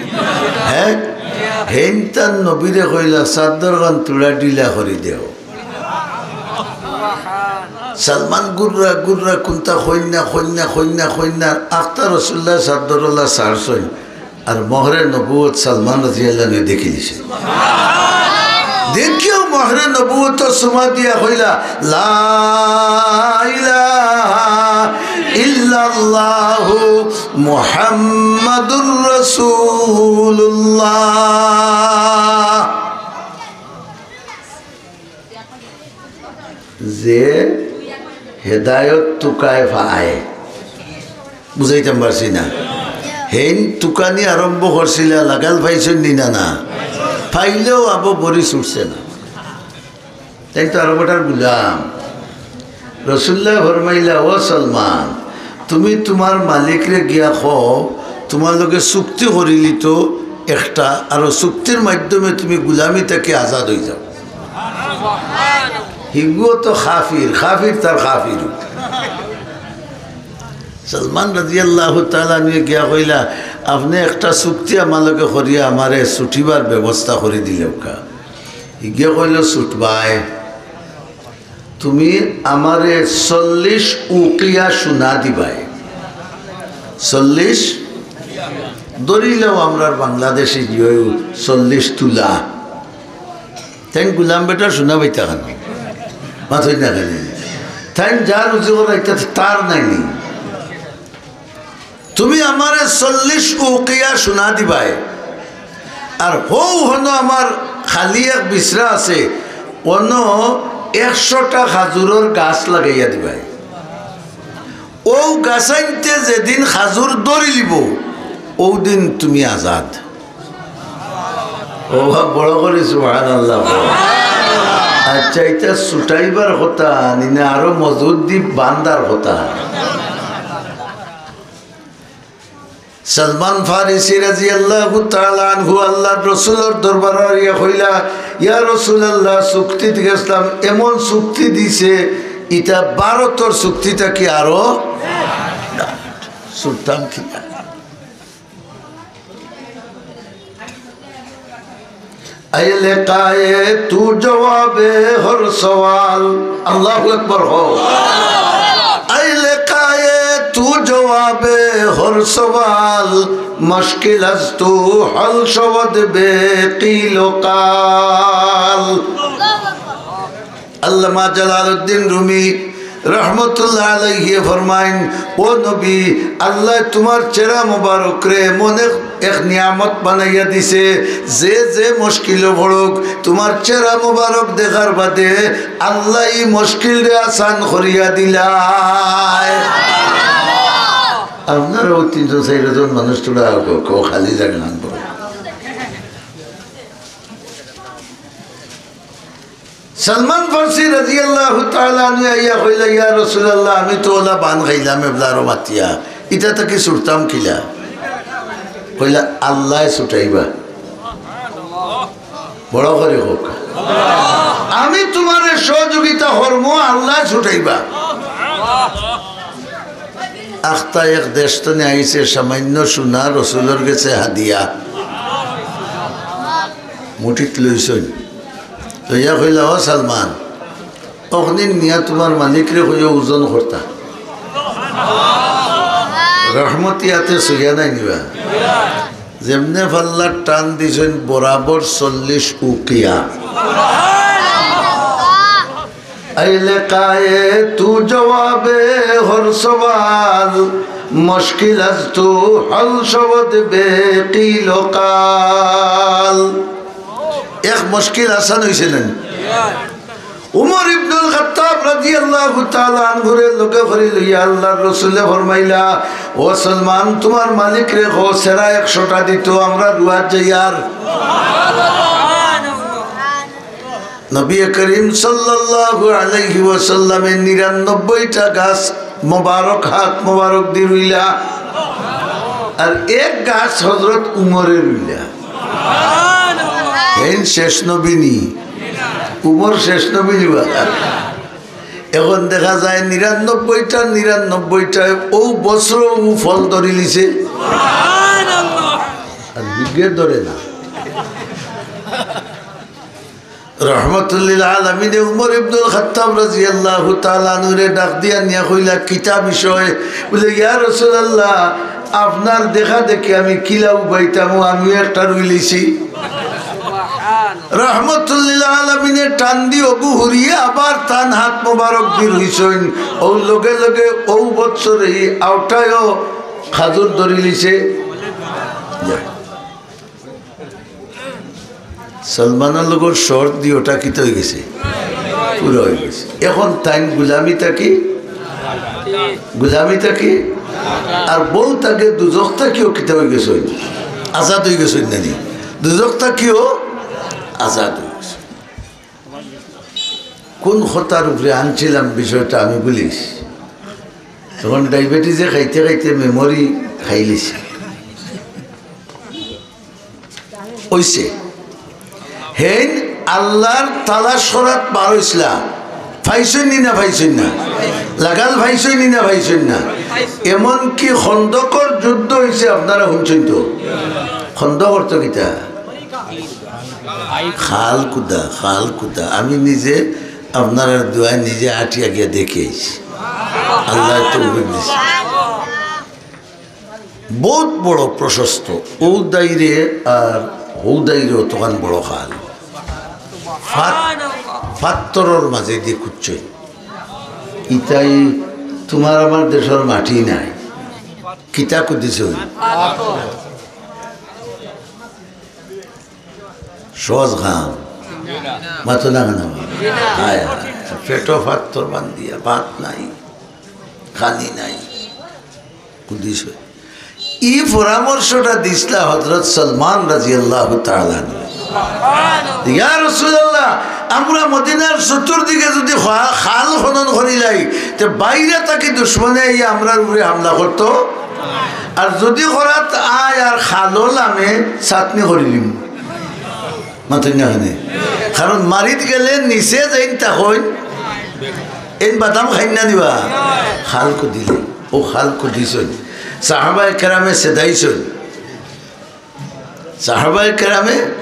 হ্যাঁ? হেইন তান নবীরে কইলা, "চাদ্দরখান তুলা ঢিলা করি দেও।" সালমান ঘুররা, ঘুররা, কুন্তা কইন না, কইন না, কইন না, কইন না। আখতা রসুলুল্লায় চাদ্দরওয়ালা ছাড়ছইন। আর মোহরে নবুয়ত সালমান রাদিয়াল্লাহু আনহু দেখিলিছে। দেখিয়াউ মোহরে নবুয়তর চুমা দিয়া কইলা, "লা ইলাহা ইল্লাল্লাহু মুহাম্মাদুর রাসূলুল্লাহ।" যে হেদায়ত তুকায় পায়, বুঝাইতাম পারছি না? হেইন তুকানি আরম্ভ করছিলা, লাগাল পাইছইন নি না? না, পাইলেও আবো বড়ি ছুটছে না। তাইন তো আরো বেটার গুলাম। রসুলুল্লায় ফরমাইলা, "ও সালমান, তুমি তুমার মালিকরে গিয়া কও, তুমার লগে চুক্তি করিলিতো একটা, আর অউ চুক্তির মাধ্যমে তুমি গুলামি থাকি আজাদ অইযাও।" হিগুও তো কাফির, কাফির তার কাফির। সালমান রাদিয়াল্লাহু তাআলা আনহুয়ে গিয়া কইলা, "আপনে একটা চুক্তি আমার লগে করিয়া আমারে ছুটিবার ব্যবস্থা করি দিলেউক্কা।" হিগুয়ে কইলো, "ছুটবায়।" তুমি আমারে চল্লিশ উকিয়া সোনা দিবায়। চল্লিশ, ধরিলাও আমরার বাংলাদেশি যে অউ চল্লিশ তুলা। তাইন গুলাম বেটা সোনা পাইতা কেনে? মাতইন না কেনে? তাইন যা রুজি কররা ইতা তার নায়নি। তুমি আমারে চল্লিশ উকিয়া সোনা দিবায়, আর হউ হনো আমার খালি এক বিছরা আছে, অনো একশোটা খাজুরর গাছ লাগাইয়া দিবায়। অউ গাছাইন্তে যেদিন খাজুর ধরিলিবো, অউ দিন তুমি আজাদ। ও বাবা, বড় করি সুবহানাল্লাহ। আচ্ছা, ইটা ছুটাইবার কথা নি না আরো মজবুত দি বান্দার কথা? সালমান ফারিসি রাদিয়াল্লাহু তাআলা আনহু আল্লাহর রসুলর দরবারো আইয়া কইলা, "ইয়া রাসূলুল্লাহ, চুক্তিত গেছলাম, এমন চুক্তি দিছে, ইটা ভারতর চুক্তি থাকি আরো ছুটতাম কিনা?" اے لقائے تو جواب ہر سوال، اللہ اکبر ہو۔ اے لقائے تو جواب ہر سوال، مشکل از تو حل شود بے قیل و قال۔ علامہ جلال الدین رومی রহমতুল্লাহ আলাইহি ফরমাইন, "ও নবী, আল্লায় তুমার চেহারা মুবারকরে এমন এক, এক নিয়ামত বানাইয়া দিছে, যে যে মুশকিলো পড়ুক, তুমার চেহারা মুবারক দেখার বাদে আল্লায় ই মুশকিলরে আসান করিয়া দিলায়।" আপনারা অউ তিনজন চাইরজন মানুষ তোরা খালি জায়গা নাম পড়ো। সালমান ফার্সি রাদিয়াল্লাহু তাআলা আনহু আইয়া কইলা, "ইয়া রাসূলুল্লাহ, আমি তো অলা বান খাইলাম এবলারও মাতিয়া, ইটা থাকি ছুটতাম কিলা?" কইলা, "আল্লায় ছুটাইবা।" বড় করি কউক্কা, "আমি তুমারে সহযোগিতা করমু, আল্লায় ছুটাইবা।" আখতা এক দেশ তনে আইছে, সামান্য সোনা রসুলর গেছে হাদিয়া, মুঠিত লইছইন। লইয়া কইলা, "ও সালমান, অখনিন নিয়া তুমার মালিকরে কইও ওজন করতা।" রহমতি আতে ছইয়া নায় নিবা। যেমনে পাল্লার টান দিছইন, বরাবর চল্লিশ উকিয়া। اے لقائے تو جواب ہر سوال، مشکل از تو حل شود بے قیل و قال۔ এক মুশকিল আসান অইছে না নি? উমর ইবনুল খাত্তাব রাদিয়াল্লাহু তাআলা আনহুরে লগে করি লইয়া আল্লাহর রসুলে ফরমাইলা, "ও সালমান, তুমার মালিকরে কও, সেরা একশোটা দিতো, আমরা রুয়াত যাইয়ার।" নবী করিম সাল্লাল্লাহু আলাইহি ওয়াসাল্লামে নিরানব্বইটা গাছ মোবারক, হাত মোবারক দি রুইলা, আর এক গাছ হযরত উমরে রুইলা। এইন শেষ নবী নি, উমর শেষ নবী নি বা। এখন দেখা যায় নিরানব্বইটা, নিরানব্বইটায় অউ বছরও ফল ধরিলিছে, আর বিঘে ধরে না। রহমতুল্লিল আলামিনে উমর ইবনুল খাত্তাব রাদিয়াল্লাহু তাআলা আনহুরে ডাক দিয়া নিয়া কইলা, "কিতা বিষয়?" বুলে, "ইয়া রাসূলুল্লাহ, আপনার দেখা দেখি আমি কিলা উবাইতাম, আমিও একটা রুইলিছি।" রহমতুল্লিল আলামিনে টান দি অগু হুরিয়ে আবার তান হাত মোবারক দি রুইছইন। অউ লগে লগে অউ বৎসরে ই আউটায়ও খাজুর ধরিলিছে। সালমানর লগর শর্ত দিওটা কিতা অইগেছে? পুরা অইগেছে। এখন তাইন গুলামি থাকি, গুলামি থাকি, আর বউত আগে দুজখ থাকিও কিতা অইগেছে? আজাদ অইগেছে না নি? দুজখ থাকিও আজাদ অইগেছে। কোন কথার উপরে আনছিলাম বিষয়টা আমি ভুলিছি। তখন ডায়াবেটিসে খাইতে খাইতে মেমোরি খাইলিছে। অইছে। হেইন আল্লাহর তালাশ করাত বার অইছলা। পাইছইন নি না পাইছইন না? লাগাল পাইছইন নি না পাইছইন না? এমনকি খন্দকর যুদ্ধ অইছে, আপনারা হুনছইন তো? খন্দক অর্থ কিতা? খাল কুদা, খাল কুদা। আমি নিজে আপনারার দোয়ায় নিজে আটিয়া গিয়া দেখি আইছি। আল্লায় তৌফিক দিছে। বউত বড় প্রশস্ত, অউ দাইরে আর হউ দাইরে অতখান বড় খাল। ফাত-, ফাত্তরর মাঝে দি খুঁজছে। ইতাই তুমার আমার দেশর মাটি নায়। কিতা খুঁজছে? সহজ কাম। মাতো না কেন? হায় হায়, পেটো ফাত্তর বান্ধিয়া, ভাত নাই, খানি নাই। কুদ্দুস অয়। ই পরামর্শটা দিছলা হযরত সালমান রাদিয়াল্লাহু তাআলা আনহু। ইয়া রাসূলুল্লাহ, আমরা মদিনার চতুর্দিকে যুদি খা-, খাল খনন করিলাই, তে বাইরে থাকি দুশমনে আইয়া আমরার উপরে হামলা করতো। আর যুদি করাত আয় আর খালো লামে, চাটনি করিলিমু। মাতইন না কেনে? কারণ মারিত গেলে নিচে যেইন থাকইন, এইন বাদাম খাইন না দিবা। খাল কুদিলে, অউ খাল কুদিছইন। সাহাবায়ে কেরামে সেদাইছইন। সাহাবায়ে কেরামে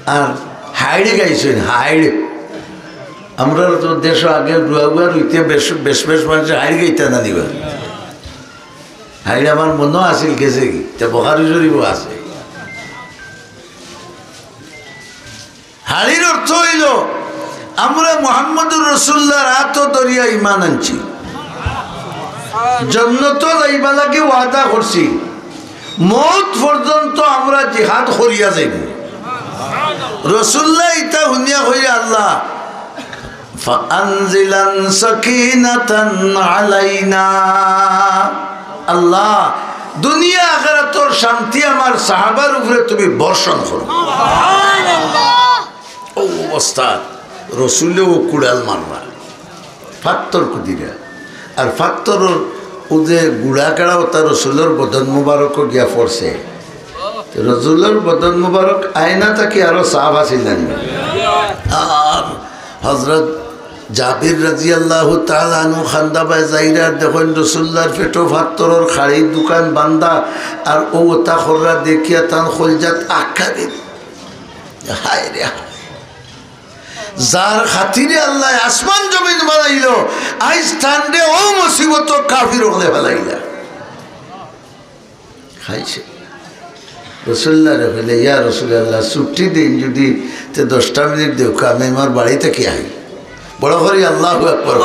আর হাইড়ে গাইছইন, হাইড়ে। আমরা তো দেশো আগে রুয়া রুয়া রইতে বেশ, বেশ, বেশ মানুষে হাইড়ে গাইতা না নিবা। হাইড়ে আমার মনো আছিল গেছে কি, তে বুখারী শরীফো আছে। হাইড়ের অর্থ অইলো, আমরা মুহাম্মদুর রাসূলুল্লাহর আতো ধরিয়া ইমান আনছি, জন্নতো যাইবার লাগি ওয়াদা করছি, মউত পর্যন্ত আমরা জিহাদ করিয়া যাইমু। রাসূলুল্লায় ইতা হুনিয়া কইরা, আল্লাহ, فأنزلن سكينة علينا। আল্লাহ, দুনিয়া আখিরাতর শান্তি আমার সাহাবার উপরে তুমি বর্ষণ করো। অউ অবস্থা, রসুলেও কুড়াল মারবা, ফাত্তর কুদিরা। আর ফাত্তরর অউ যে গুড়া কেড়া অতা রসুলর বদন মুবারকো গিয়া পড়ছে। রসুলর বদন মুবারক আয়না থাকি আরো সাফ আছিল না নি? আর হযরত জাবির রাদিয়াল্লাহু তাআলা আনহু কান্দা বায় যাইরা দেখইন রসুলুল্লাহর পেটো ফাত্তরর খাড়ি দুখান বান্ধা, আর অউ অতা কররা দেখিয়া তান কইলজাত আক্কা দিল। হায় রে হায়। যার খাতিরে আল্লায় আসমান জমিন বানাইলো, আইজ তানরে অউ মুসিবতো কাফির অকলে ফালাইলা। খাইছে। রসুলুল্লাহরে কইলে, "ইয়া রাসূলুল্লাহ, ছুটি দিন যদি, তে দশটা মিনিট দেউক্কা, আমি আমার বাড়ি থাকি আই।" বড় করি আল্লাহু আকবার।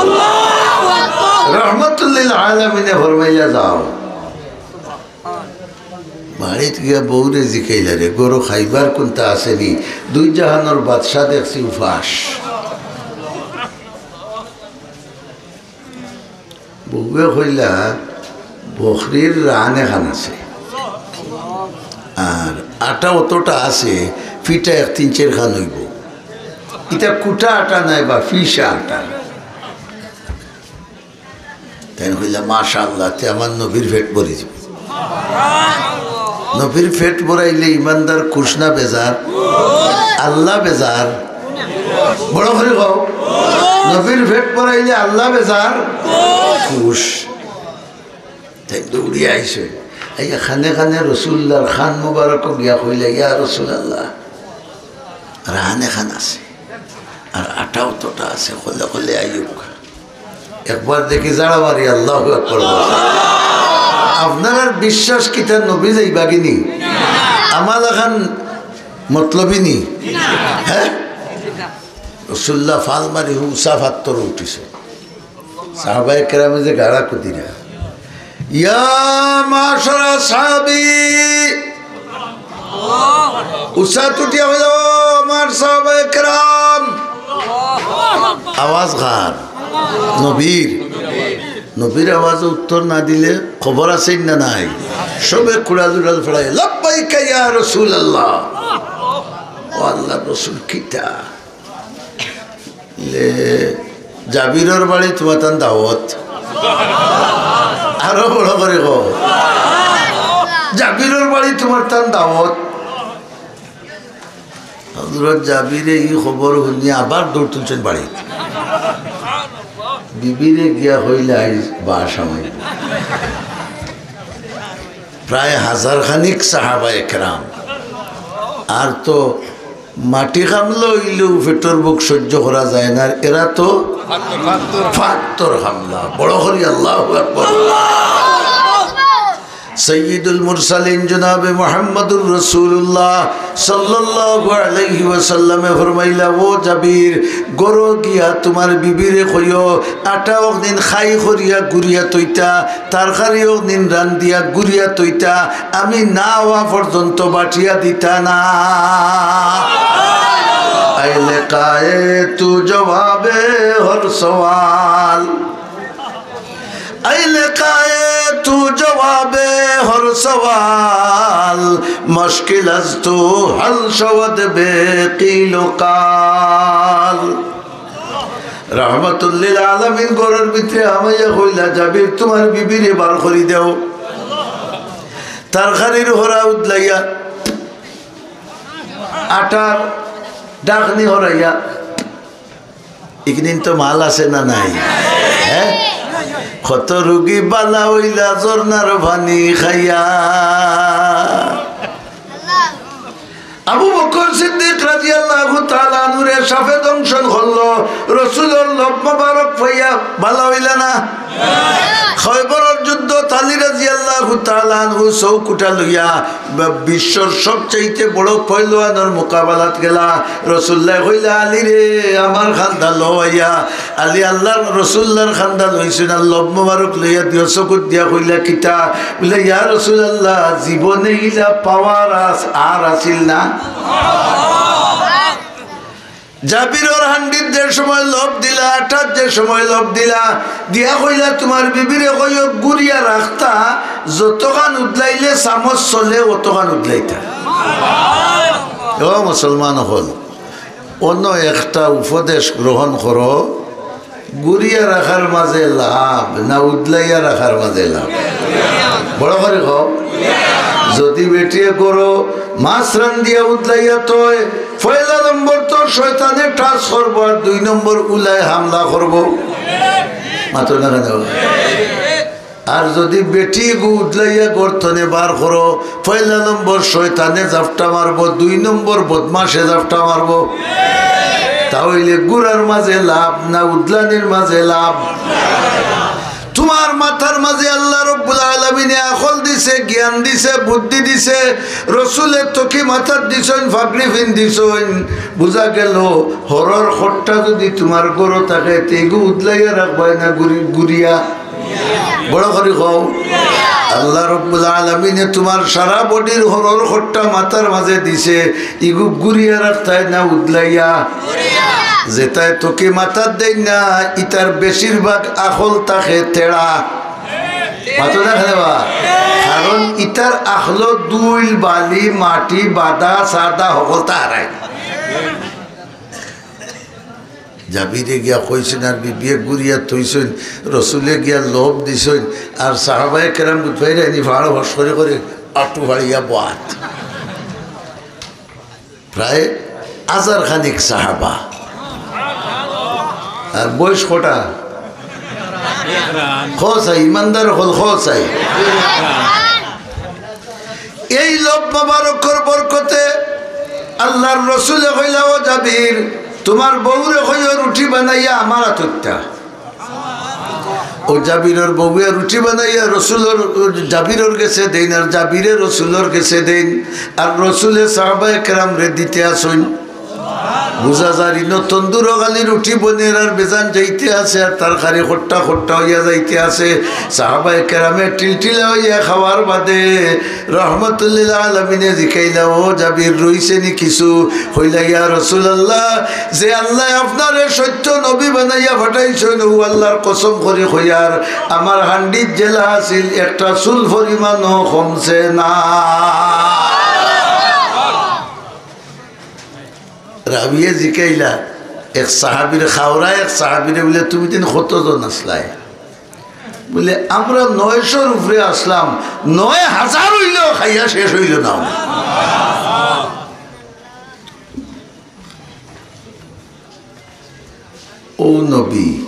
রহমাতুল্লিল আলামিনে ফরমাইলা, "যাও।" বাড়িত গিয়া বউরে জিকাইলা, "রে, ঘরো খাইবার কুন্তা আছে নি? দুই জাহানর বাদশা দেখছি উপাস।" বউয়ে কইলা, "বকরির রান এখান আছে, আর আটা অতটা আছে, ফিটা এক তিন চাইর খান অইবো। ইটা কুটা আটা নায় বা ফিসা আটা।" তাইন কইলা, "মাশাআল্লাহ, তে আমার নবীর পেট ভরি যাইবো।" নবীর পেট ভরাইলে ইমানদার খুশ না বেজার? আল্লাহ বেজার। বড় করি কও, নবীর পেট ভরাইলে আল্লাহ বেজার, খুশ। তাইন দৌড়িয়া আইছে, আইয়া কানে কানে রসুলুল্লাহর কান মুবারকো গিয়া কইলা, "ইয়া রাসূলুল্লাহ, রান এখান আছে, আর আটা অতটা আছে, কলে কলে আইউক্কা।" একবার দেখি জাড়া মারি, আল্লাহু আকবার। আপনারার বিশ্বাস কিতা নবী যাইবাগি নি? আমার লাখান মতলবি নি? হ্যাঁ? রসুলুল্লাহ ফাল মারি উচা ফাত্তরো উঠিছে। সাহাবায়ে কেরামে যে গাড়া কুদিরা, "ইয়া মাশারা সাহাবী।" উচা উঠিয়া কইলা, "ও আমার সাহাবায়ে কেরাম।" আওয়াজ কার? নবীর। নবীর আওয়াজে উত্তর না দিলে খবর আছে না নাই? সবে কুড়াল উড়াল ফাড়াইয়া, "লাব্বাইকা ইয়া রাসূলুল্লাহ।" ও আল্লাহর রসুল, কিতা? লে, জাবিরর বাড়ি তুমার তান দাওয়াত। আরো বড় করি কও। জাবিরর বাড়ি তুমার তান দাওয়াত। হযরত জাবিরে ই খবর হুনিয়া আবার দৌড় তুলছইন বাড়িত। বিবিরে গিয়া কইলা, "আইজ বাশ আমার।" প্রায় হাজার খানিক সাহাবায়ে কেরাম। আর তো মাটি কামলা অইলেও পেটর ভুক সইজ্য করা যায় না, আর এরা তো ফাত্তর কামলা। বড় করি আল্লাহু আকবার। সাইয়্যিদুল মুরসালিন জনাবে মুহাম্মাদুর রাসূলুল্লাহ সাল্লাল্লাহু আলাইহি ওয়াসাল্লামে ফরমাইলা, "ও জাবির, ঘরো গিয়া তুমার বিবিরে কইও, আটা অকদিন খাই করিয়া গুরিয়া থইতা, তরকারি অকদিন রান্দিয়া গুরিয়া থইতা, আমি না আওয়া পর্যন্ত বাটিয়া দিতা না।" আই লেকায়ে তু জওয়াবে হর সওয়াল, আই লেকায়ে তু জওয়াবে হর সওয়াল, মুশকিল আজ তু হাল শওদ বে কিল ও কাল। রহমাতুল্লিল আলামিন ঘরর ভিতরে হামাইয়া কইলা, "জাবির, তুমার বিবিরে বার করি দেও।" তরকারির হরা উদলাইয়া, আটার ডাকনি হরাইয়া, ইকদিন তো মাল আছে না নাই? হ্যাঁ? কত রুগী বালা অইলা ঝর্নার পানি খাইয়া। আবু বকর সিদ্দিক রাদিয়াল্লাহু তাআলা আনহুরে সাপে দংশন করলো, রসুলর লব মোবারক পাইয়া ভালা অইলা না? খয়বরর যুদ্ধত আলী রাদিয়াল্লাহু তাআলা আনহু চউখুটা লইয়া বা-, বিশ্বর সবচাইতে বড় পয়লওয়ানর মোকাবেলাত গেলা। রসুলুল্লায় কইলা, "আলী রে, আমার কান্দা লও আইয়া।" আলী আল্লাহর রসুলুল্লাহর কান্দা লইছইন, আর লব মোবারক লইয়া দিও চকুত দিয়া কইলা, "কিতা?" বুলে, "ইয়া রাসুলাল্লাহ, জীবনে ইলা পাওয়ার আস-, আর আছিল না।" জাবিরর হান্ডিত যে সময় লব দিলা, আটাত যে সময় লব দিলা, দিয়া কইলা, "তুমার বিবিরে কইও গুরিয়া রাখতা, যতখান উদলাইলে চামচ চলে, অতখান উদলাইতা।" ও মুসলমান অকল, অন্য একটা উপদেশ গ্রহণ করো, গুরিয়া রাখার মাঝে লাভ না উদলাইয়া রাখার মাঝে লাভ? বড় করি কও। যদি বেটিয়ে গরো মাছ রান্দিয়া উদলাইয়া থয়, পয়লা নম্বর তো শয়তানে touch করবো, আর দুই নম্বর উলায় হামলা করবো। মাতো না কেনে? আর যদি বেটি গু উদলাইয়া গর্ত থনে বার করো, পয়লা নম্বর শয়তানে জাপটা মারবো, দুই নম্বর বদমাশে জাপটা মারবো। তা অইলে গুরার মাঝে লাভ না উদলানির মাঝে লাভ? তুমার মাথার মাঝে আল্লাহ রব্বুল আলামিনে আকল দিছে, জ্ঞান দিছে, বুদ্ধি দিছে। রসুলে তকি মাথাত দিছইন, ফাগড়ি ফিন্দিছইন। বুঝা গেল, হরর খট্টা যদি তুমার গরো থাকে, তে ইগু উদলাইয়া রাখবায় না গুরি-, গুরিয়া? বড় করি কও। আল্লাহ রব্বুল আলামিনে তুমার সারা বডির হরর খট্টা মাথার মাঝে দিছে, ইগু গুরিয়া রাখতায় না উদলাইয়া? যেতায় তকি মাথাত দেইন না, ইতার বেশিরভাগ আকল থাকে তেড়া। মাতো না কেনে বা? কারণ ইতার আকলো ধুইল, বালি, মাটি, বাদা, সাদা হকলতা হারায়। জাবিরে গিয়া কইছইন, আর বিবিয়ে গুরিয়া থইছইন, রসুলে গিয়া লব দিছইন, আর সাহাবায়ে কেরাম বুঝ পাইরা নি ফাড় হস করি করি আটু ফাড়িয়া বওয়াত। প্রায় হাজার খানিক সাহাবা। আর বয়স কটা? কও চাই, ইমানদার অকল কও চাই। এই লব মোবারকর বরকতে আল্লাহর রসুলে কইলা, "ও জাবির, তুমার বউরে কইও রুটি বানাইয়া আমার আতত দিতা।" ও জাবিরর বউয়ে রুটি বানাইয়া রসুলর, জাবিরর গেছে দেইন, আর জাবিরে রসুলর গেছে দেইন, আর রসুলে সাহাবায়ে কেরামরে দিতে আছইন। বুঝা যার ইনো তন্দুরো খালি রুটি বনের আর বেজান যাইতে আছে, আর তরকারি খট্টা খট্টা অইয়া যাইতে আছে। সাহাবায়ে কেরামে টিলটিলা অইয়া খাওয়ার বাদে রহমতুল্লিল আলামিনে জিকাইলা, "ও জাবির, রইছে নি কিছু?" কইলা, "ইয়া রাসুলাল্লাহ, যে আল্লায় আপনারে সত্য নবী বানাইয়া পাঠাইছইন, অউ আল্লাহর কসম করি কইয়ার, আমার হান্ডিত যেলা আছিল, একটা চুল পরিমাণও কমছে না।" রাবিয়ে জিকাইলা এক সাহাবির, খাওরা এক সাহাবিরে, বুলে, "তুমি দিন কতজন আছলায়?" বুলে, "আমরা নয়শোর উপরে আছলাম, নয় হাজার অইলেও খাইয়া শেষ অইল না।" ও নবী,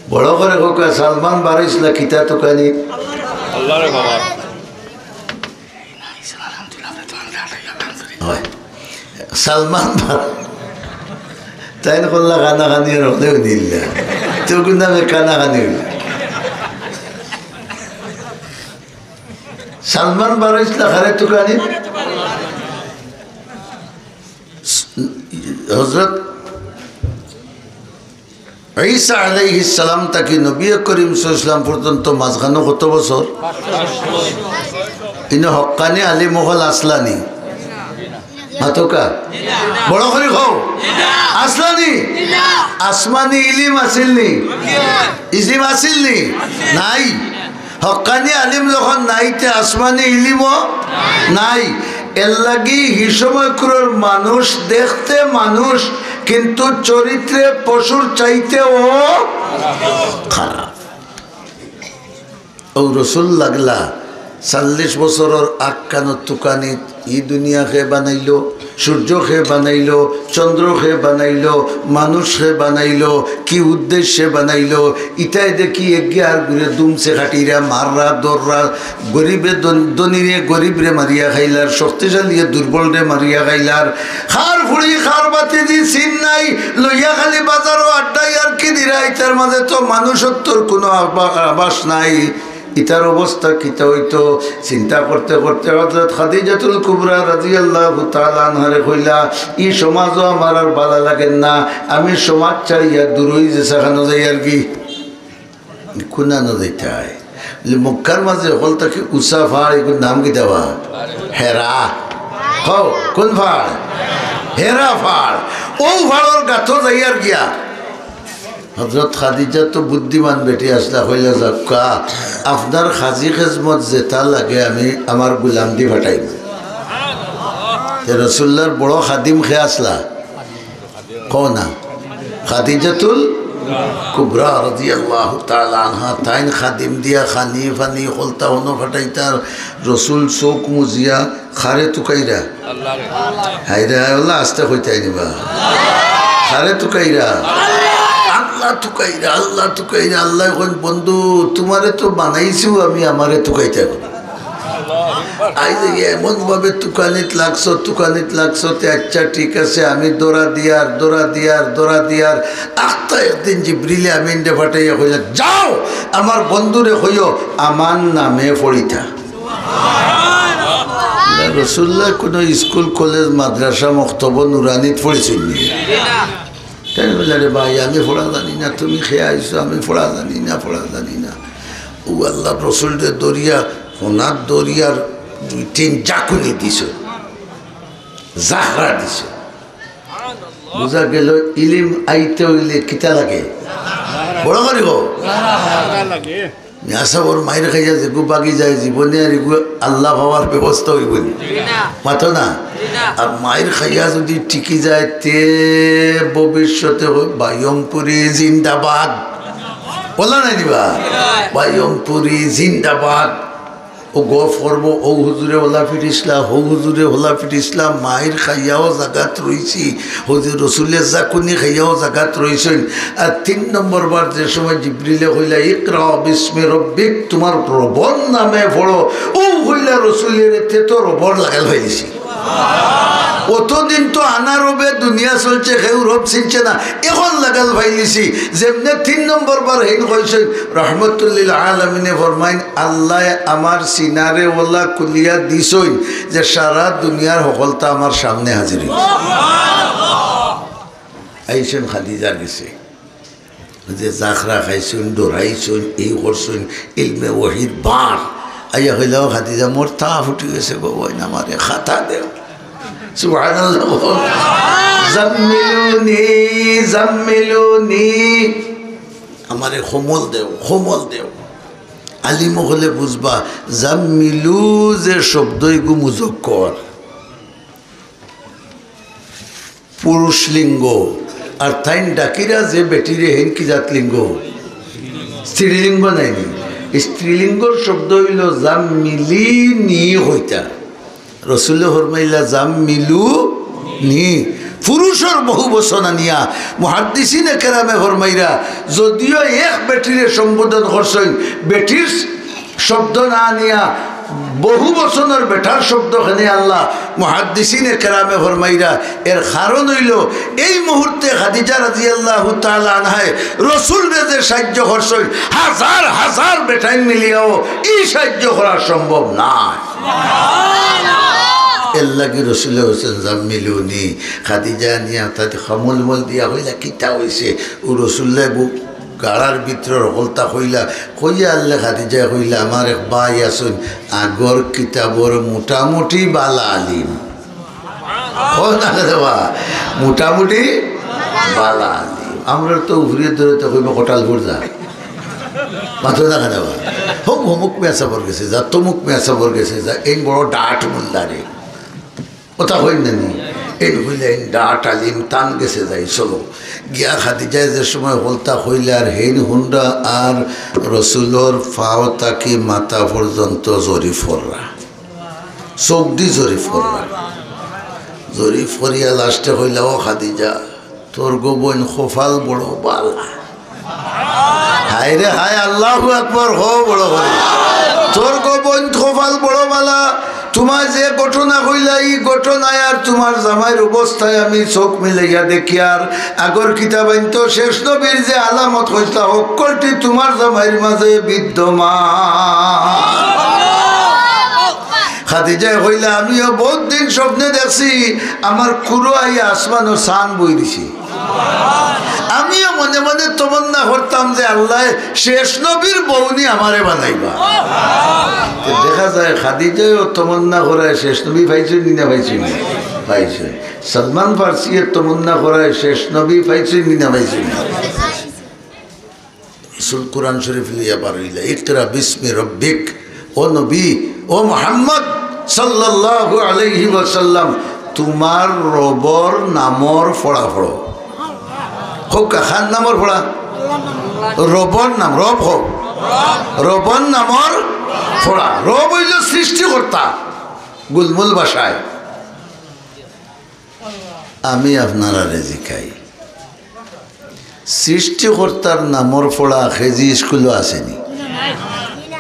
বড় করি কউক্কা, সালমান বারইছলা কিতা তুকানি? আল্লাহরে বাবা। অয়। সালমান বার-, তাইন কইলা কানাকানি আর হলেও নিল্লা। তো কোন নামে কানাকানি অইল? সালমান বারইছলা কারে তুকানি? হজরত ঈসা আলাইহিস সালাম থাকি নবী করিম সাল্লাল্লাহু আলাইহি ওয়াসাল্লাম পর্যন্ত মাঝখানো কত বছর? ইনো হক্কানি আলিম অকল আছলা নি? মাতউক্কা। বড় করি কও। আছলা নি? আসমানি ইলিম আছিল নি? ইলিম আছিল নি? নাই। হক্কানি আলিম যখন নাই, তে আসমানি ইলিমও নাই। এরলাগি হি সময়কুরর মানুষ দেখতে মানুষ, কিন্তু চরিত্রে পশুর চাইতেও খারাপ। অউ রসুল লাগলা, চল্লিশ বছরর আগখানর তুকানিত ই দুনিয়া কে বানাইলো, সূর্য কে বানাইলো, চন্দ্র কে বানাইলো, মানুষ কে বানাইলো, কি উদ্দেশ্যে বানাইলো, ইতায় দেখি এগিয়ে আর ঘুরে দুমছে খাটিরা, মাররা, দররা, গরিবে ধন-, ধনীরে গরিবরে মারিয়া খাইলার, শক্তিশালীয়ে দুর্বলরে মারিয়া খাইলার। খার ফুড়ি, খার বাতি দি চিন নাই, লইয়া খালি বাজারো আড্ডায় আর কি দিরা, ইতার মাঝে তো মানুষত্বর কোনো আবা-, আভাস নাই। ইতার অবস্থা কিতা অইতো? চিন্তা করতে করতে হযরত খাদিজাতুল কুবরা রাদিয়াল্লাহু তাআলা আনহারে কইলা, "ই সমাজও আমার আর বালা লাগের না, আমি সমাজ ছাড়িয়া দূরই যে সেখানো যাই আর কি।" কুনানো যাইতায়? বলে, "মক্কার মাঝে হকল থাকি উঁচা ফাড়, এগুর নাম কিতা বা?" হেরা। কও, কোন ফাড়? হেরা ফাড়। অউ ফাড়র গাতো যাই আর গিয়া। হযরত খাদিজা তো বুদ্ধিমান বেটি আছলা, কইলা, "যাউক্কা, আপনার কাজী খেজমত যেতা লাগে আমি আমার গুলাম দি ফাটাইমু।" তে রাসুলুল্লাহর বড় খাদিম কে আছলা? কও না। খাদিজাতুল কুবরা রাদিয়াল্লাহু তাআলা আনহা, তাইন খাদিম দিয়া খানি ফানি হকলতা হনো ফাটাইতার, রসুল চউখ মুজিয়া খারে তুকাইরা। হায়রে হায়, আল্লাহ আস্তে কইতায় নি বা। খারে তুকাইরা। আল্লাহ তুকাইরা, আল্লাহ তুকাইরা। আল্লায় কইন, "বন্ধু, তুমারে তো বানাইছু আমি, আমারে তুকাইতায় কই?" আইজ এমন ভাবে তুকানিত লাগছো, তুকানিত লাগছো, তে আচ্ছা ঠিক আছে, আমি দৌড়া দিয়ার, দৌড়া দিয়ার, দৌড়া দিয়ার। আখতা একদিন জিবরিলে আমিনরে ফাটাইয়া কইলা, "যাও, আমার বন্ধুরে কইও, আমার নামে ফড়িতা।" রসুলুল্লাহ কোনো স্কুল, কলেজ, মাদ্রাসা, মক্তব, নুরানিত ফড়ছইন নি? তাইন কইলা, "রে ভাই, আমি ফড়া জানি না, তুমি কে আইছো, আমি ফড়া জানি না, ফড়া জানি না।" অউ আল্লার রসুলরে ধরিয়া ফনাত ধরিয়ার দুই তিন জাকুনি দিছো, জাখরা দিছো। বুঝা গেল, ইলিম আইতে অইলে কিতা লাগে? বড় করি কও। মিয়া সাবর মাইর খাইয়া যেগু বাগি যায়, জীবনে আর এগু আল্লাহ পাওয়ার ব্যবস্থা অইবো নি? মাতো না। আর মাইর খাইয়া যদি টিকি যায়, তে ভবিষ্যতে অয় বাইয়মপুরি জিন্দাবাদ। বলা নাই দিবা? বাইয়মপুরি জিন্দাবাদ। অউ গফ করবো, অউ হুজুরে হলা ফিরিছলা, হউ হুজুরে হলা ফিরিছলা, মাইর খাইয়াও জাগাত রইছি, হুজুর রসুলে জাকুনি খাইয়াও জাগাত রইছইন। আর তিন নম্বর বার যে সময় জিবরিলে কইলা, "ইকরা বিসমি রব্বিক", তুমার রবর নামে ফড়ো, অউ কইলা রসুলে, তে তো রবর লাগাল পাইলিছি। অতদিন তো আনা রবে দুনিয়া চলছে, কেউ রব চিনছে না, এখন লাগাল পাইলিছি। যেমনে তিন নম্বর বার হেইন কইছইন, রহমতুল্লিল আলামিনে ফরমাইন, "আল্লায় আমার সিনারে অলা খুলিয়া দিছইন যে সারা দুনিয়ার হকলতা আমার সামনে হাজির অইছে।" আইছইন খাদিজার গেছে। যে জাখরা খাইছইন, ডরাইছইন, এই করছইন, ইলমে ওহির বার। আইয়া কইলা, "ও খাদিজা, মোর তা ফুটি গেছে গো, ওই না আমারে খাতা দেও।" সুবহানাল্লাহ। "জাম্মিলুনি, জাম্মিলুনি।" আমারে কম্বল দেও, কম্বল দেও। আলিম অকলে বুঝবা, জাম্মিলু যে শব্দ, ইগু মুজক্কর। পুরুষ লিঙ্গ। আর তাইন ডাকিরা যে বেটিরে, হেইন কি জাত লিঙ্গ? স্ত্রীলিঙ্গ নায়নি? স্ত্রীলিঙ্গর শব্দ অইলো জাম্মিলিনি কইতা। রসুলে ফরমাইলা, "জাম্মিলুনি।" পুরুষর বহু বচন আনিয়া মুহাদ্দিসিনে কেরামে ফরমাইরা, যদিও এক বেটিরে সম্বোধন করছইন, বেটির শব্দ না আনিয়া বহু বচনর বেটার শব্দ কেনে আনলা, মুহাদ্দিসিনে কেরামে ফরমাইরা, এর কারণ অইলো এই মুহূর্তে খাদিজা রাদিয়াল্লাহু তাআলা আনহায় রসুলরে যে সাইয্য করছইন, হাজার হাজার বেটাইন মিলিয়াও ই সাইয্য করা সম্ভব নায়। এরলাগি রসুলে কইছইন, "জাম্মিলুনি।" খাদিজা আনিয়া তাতে কম্বল দিয়া কইলা, "কিতা অইছে?" অউ রসুলুল্লায় গাড়ার ভিতরর হকলতা কইলা, কইয়া আনলে খাদিজায় কইলা, "আমার এক ভাই আছইন, আগর কিতাবর মোটামুটি বালা আলিম।" কও না রে বা, মোটামুটি বালা আলিম। আমরা তো উপরে ধরে তো কইবো কটাল ফুরজা। মাতো না কেনে বা? হমুক মিয়া সাবর গেছে যা, তমুক মিয়া সাবর গেছে যা, এই বড় ডাট মোল্লা রে। কথা কইন না নি? এইন কইলা, এইন ডাট আলিম, তান গেছে যাই, চলো। গিয়া খাদিজায় যে সময় হকলতা কইলা, আর হেইন হুনরা আর রসুলর পাও থাকি মাথা পর্যন্ত ঝরি পড়রা, চউখদি ঝরি পড়রা। ঝরি পড়িয়া লাস্টে কইলা, ও খাদিজা, তোর গো বইন কপাল বড় বালা। হায় রে হায়, আল্লাহু আকবার, হো বড় করি। তোর গো বইন কপাল বড় বালা, তুমার যে ঘটনা কইলা, ই ঘটনায় আর তুমার জামাইর অবস্থায় আমি চউখ মিলাইয়া দেখিয়ার, আগর কিতাবাইন্তো শেষ নবীর যে আলামত কইছলা, হক্কলটি তুমার জামাইর মাঝে বিদ্যমান। খাদিজায় কইলা, আমিও বউত দিন স্বপ্নে দেখছি, আমার কুরু আইয়া আসমানো চান বই দিছে। আমিও মনে মনে তমন্না করতাম যে আল্লায় শেষ নবীর বউনি আমারে বানাইবা। তো দেখা যায় খাদিজায়ও তমন্না করায় শেষ নবী পাইছইন নি না পাইছইন না? পাইছইন। সালমান ফার্সিয়ে তমন্না করায় শেষ নবী পাইছইন নি না পাইছইন না? রসুল কোরআন শরীফ লইয়া বার অইলা, "ইকরা বিসমি রব্বিক।" ও নবী, ও মুহাম্মদ সাল্লাল্লাহু আলাইহি ওয়াসাল্লাম, তুমার রবর নামর ফড়া ফড়ো। কউক্কা, কার নামর ফড়া? রবর নাম, রব কও। রবর নামর ফড়া। রব অইলো সৃষ্টিকর্তা, গুলমুল ভাষায়। আমি আপনারারে জিকাই, সৃষ্টিকর্তার নামর ফড়া কেজি স্কুলো আছে নি?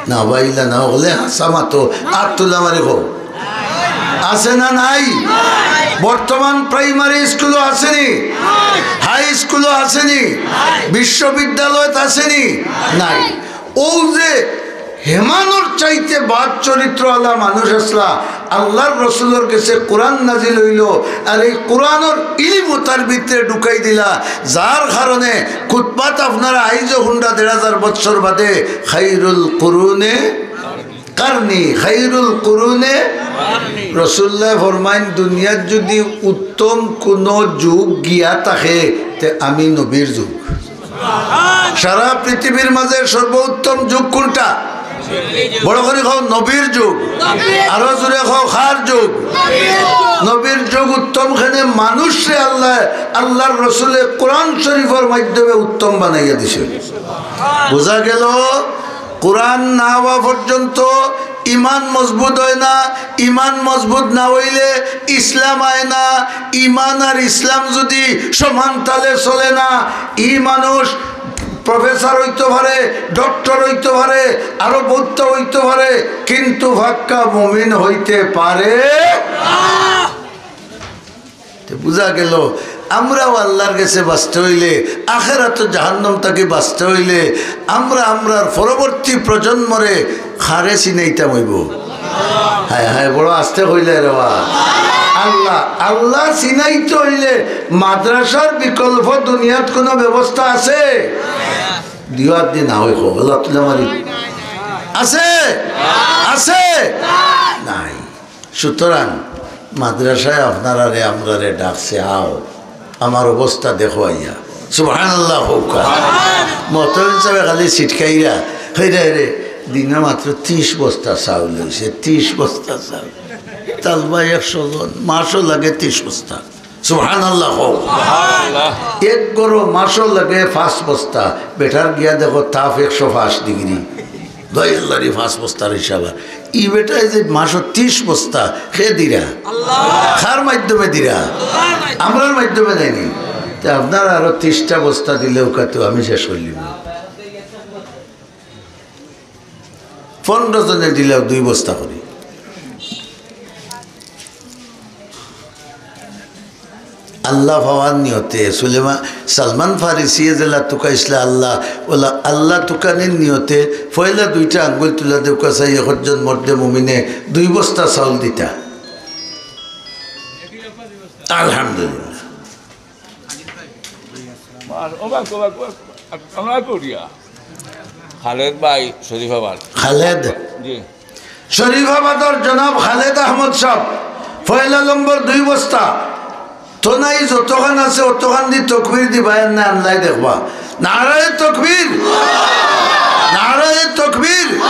না, বাইলা না, অকলে হাছা মাতো, আত তুলা মারি কও। আছে না নাই? বর্তমান প্রাইমারি স্কুলো আছে নি? হাই স্কুলো আছে নি? বিশ্ববিদ্যালয়ত আছে নি? নাই। অউ যে হেমানর চাইতে বাদ চরিত্রআলা মানুষ আছলা, আল্লার রসুলর গেছে কোরআন নাজিল অইলো, আর এই কোরআনর ইলিমও তার ভিতরে ঢুকাই দিলা, যার কারণে খুতবাত আপনারা আইজও হুনরা দেড় হাজার বৎসর বাদে, "খাইরুল কুরুনে কারনি, খাইরুল কুরুনে।" রসুল্লায় ফরমাইন, দুনিয়াত যুদি উত্তম কুনু যুগ গিয়া থাকে, তে আমি নবীর যুগ। সারা পৃথিবীর মাঝে সর্বোত্তম যুগ কুনটা? বড় করি কও, নবীর যুগ। আরো জোরে কও, কার যুগ? নবীর যুগ উত্তম। কেনে? মানুষরে আল্লায়, আল্লার রসুলে কোরআন শরীফর মাধ্যমে উত্তম বানাইয়া দিছে। বুঝা গেল? কোরআন না অওয়া পর্যন্ত ইমান মজবুত অয় না, ইমান মজবুত না অইলে ইসলাম আয় না, ইমান আর ইসলাম যুদি সমান তালে চলে না, ই মানুষ প্রফেসর অইতো পারে, ডক্টর অইতো পারে, আরো বউততা অইতো পারে, কিন্তু পাক্কা মুমিন অইতে পারে না। তে বুঝা গেল, আমরাও আল্লার গেছে বাঁচতে অইলে, আখেরাতো জাহান্নাম থাকি বাঁচতে অইলে, আমরা আমরার পরবর্তী প্রজন্মরে কারে চিনাইতাম অইবো। হায় হায়, বড় আস্তে কইলে রে বা। আল্লা, আল্লা চিনাইতে অইলে মাদ্রাসার বিকল্প দুনিয়াত কুনু ব্যবস্থা আছে? দিও আত দি না অয় কও, আল্লা তুলে মারি। আছে? আছে? নাই। সুতরাং মাদ্রাসায় আপনারারে আমরারে ডাকছে, আও, আমার অবস্থা দেখো আইয়া। সুবহানাল্লাহ কউক্কা। মহতমিন সাবে খালি ছিটকাইরা, "হেরে হেরে, দিনো মাত্র তিশ বস্তা চাউল অইছে, তিশ বস্তা চাউল। তালবা একশো জন, মাসও লাগে তিশ বস্তা।" সুবহানাল্লাহ কও। এক ঘরো মাসও লাগে পাঁচ বস্তা, বেটার গিয়া দেখো তাপ একশো পাঁচ ডিগ্রি। ভাই আল্লাহর, ই পাঁচ বস্তার হিসাব আর। ই বেটায় যে মাসো তিশ বস্তা, কে দিরা? আল্লাহ। কার মাধ্যমে দিরা? আল্লাহর মাধ্যমে। আমরার মাধ্যমে দেয়নি। তে আপনারা আরো তিশটা বস্তা দিলেও কত আমি শেষ করিলিমু। পনরো জনে দিলেও দুই বস্তা করি। আল্লা পাওয়ার নিয়তে সুলেমান, সালমান ফারিসিয়ে যেলা তুকাইছলা আল্লা, অলা আল্লা তুকানির নিয়তে পয়লা দুইটা আঙ্গুল তুলা দেউক্কা চাই, একজন মর্দে মুমিনে দুই বস্তা চাউল দিতা। আলহামদুলিল্লাহ। মার, ওবাক, ওবাক, ওবাক, আমরা করিয়া। খালেদ ভাই, শরীফাবাদ। খালেদ। জি। শরীফাবাদর জনাব খালেদ আহমদ সাব, পয়লা নম্বর দুই বস্তা। তো নাই যতখান আছে, অতখান দি তকবীর দিবা, এর না আনলাই দেখবা। নারায়ে তকবীর! নারায়ে তকবীর!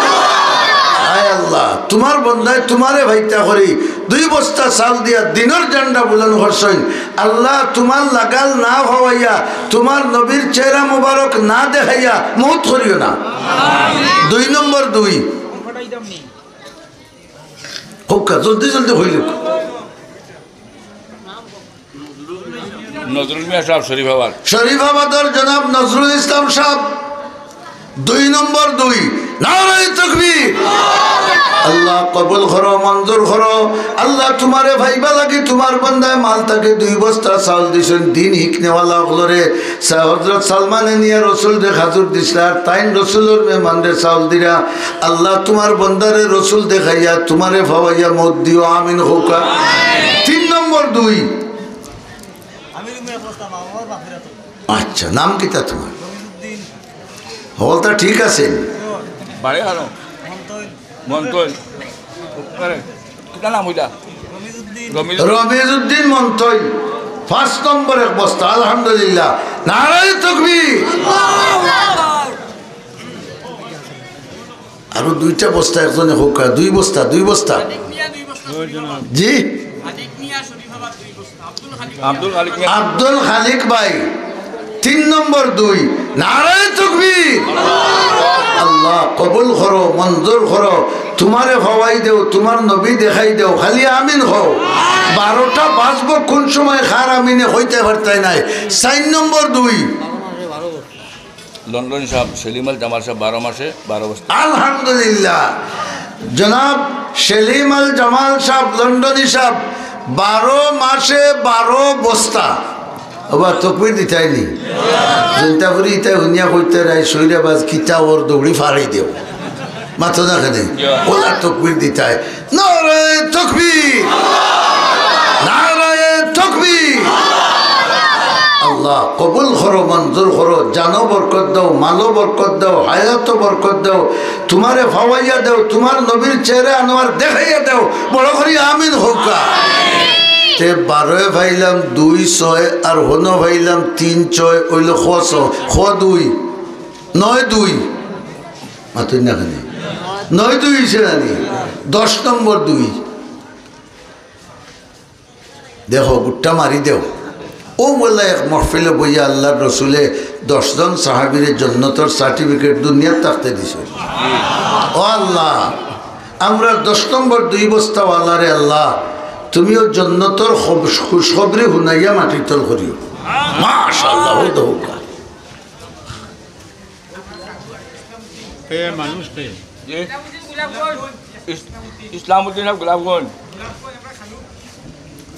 আল্লাহ, তুমার বন্দায় তুমারে পাইতা করি দুই বস্তা চাউল দিয়া দিনর ঝান্ডা বুলন্দ করছইন। আল্লাহ, তুমার লাগাল না হওয়াইয়া তুমার নবীর চেহারা মুবারক না দেখাইয়া মউত করিও না। দুই নম্বর দুই। কউক্কা, জলদি জলদি কইলউক্কা। নজরুল মিয়া সাব শরীফাবাদ। শরীফাবাদর জনাব নজরুল ইসলাম সাব, দুই নম্বর দুই। নারায়ে তাকবীর। আল্লাহ কবুল করো, মঞ্জুর করো। আল্লাহ তুমারে পাইবার লাগি তুমার বন্দায় মালটাকে দুই বস্তা চাউল দিছইন, দিন হিকনেওয়ালা অকলরে। সা-, হযরত সালমানে নিয়া রসুল দেখ হাজুর দিছলা, আর তাইন রসুলর মেহমানরে চাউল দিরা। আল্লাহ তুমার বন্দারে রসুল দেখাইয়া তুমারে পাওয়াইয়া মউত দিও, আমিন কউক্কা। তিন নম্বর দুই। আচ্ছা, নাম কিতা তুমার? হকলতা ঠিক আছে? বাড়ি হারো। মন্তইল। উপরে। কিতা নাম অইলা? রমিজ। রমিজউদ্দিন মন্তইল। পাঁচ নম্বর এক বস্তা, আলহামদুলিল্লাহ। নারায়ে তাকবীর। আরো দুইটা বস্তা, একজনে কউক্কা, দুই বস্তা, দুই বস্তা। জি? আব্দুল খালিক মিয়া। আব্দুল খালিক ভাই, তিন নম্বর দুই। নারায়ে তাকবীর। আল্লাহ কবুল করো, মঞ্জুর করো। তুমারে পাওয়াই দেও, তুমার নবী দেখাই দেও, খালি আমিন কও। বারোটা বাজবো, কুন সময় কার আমিনে কইতায় পারতায় নায়। চাইর নম্বর দুই। লন্ডনী সাব, সেলিম আল জামাল সাব, বারো মাসে বারো বস্তা। আলহামদুলিল্লাহ। জনাব সেলিম আল জামাল সাব, লন্ডনী সাব, বারো মাসে বারো বস্তা। ওবা, তকবীর দিতায় নি? জৈন্তাপুরি ইতায় হুনিয়া কইতা রায়, সৈরাবাজ কিতা ওর দৌড়ি ফাড়ি দেও। মাতো না কেনে? ওলা তকবীর দিতায়। নারায়ে তাকবীর! নারায়ে তাকবীর! আল্লাহ কবুল করো, মঞ্জুর করো, জানো বরকত দাও, মালো বরকত দাও, হায়াতো বরকত দাও, তুমারে পাওয়াইয়া দাও, তুমার নবীর চেহারা আনোয়ার দেখাইয়া দাও, বড় করি আমিন কউক্কা। তে বারোয় পাইলাম দুই ছয়, আর হনো পাইলাম তিন ছয়, অইলো খ ছ-, খ দুই, নয় দুই। মাতইন না কেনে? নয় দুই অইছে না নি? দশ নম্বর দুই। দেখো, গুট্টা মারি দেও। অউ বলে এক মহফিলো বইয়া আল্লার রসুলে দশ জন সাহাবীরে জন্নতর certificate দুনিয়াত থাকতে দিছইন। ও আল্লাহ, আমরার দশ নম্বর দুই বস্তাওয়ালারে আল্লাহ, তুমিও জন্নতর খব-, খুশখবরি হুনাইয়া মাটির তল করিও। মাশাআল্লাহ, অউ দেখো। কে মানুষ কে? জি। ইস-, ইসলামউদ্দিন সাব গোলাপগঞ্জ।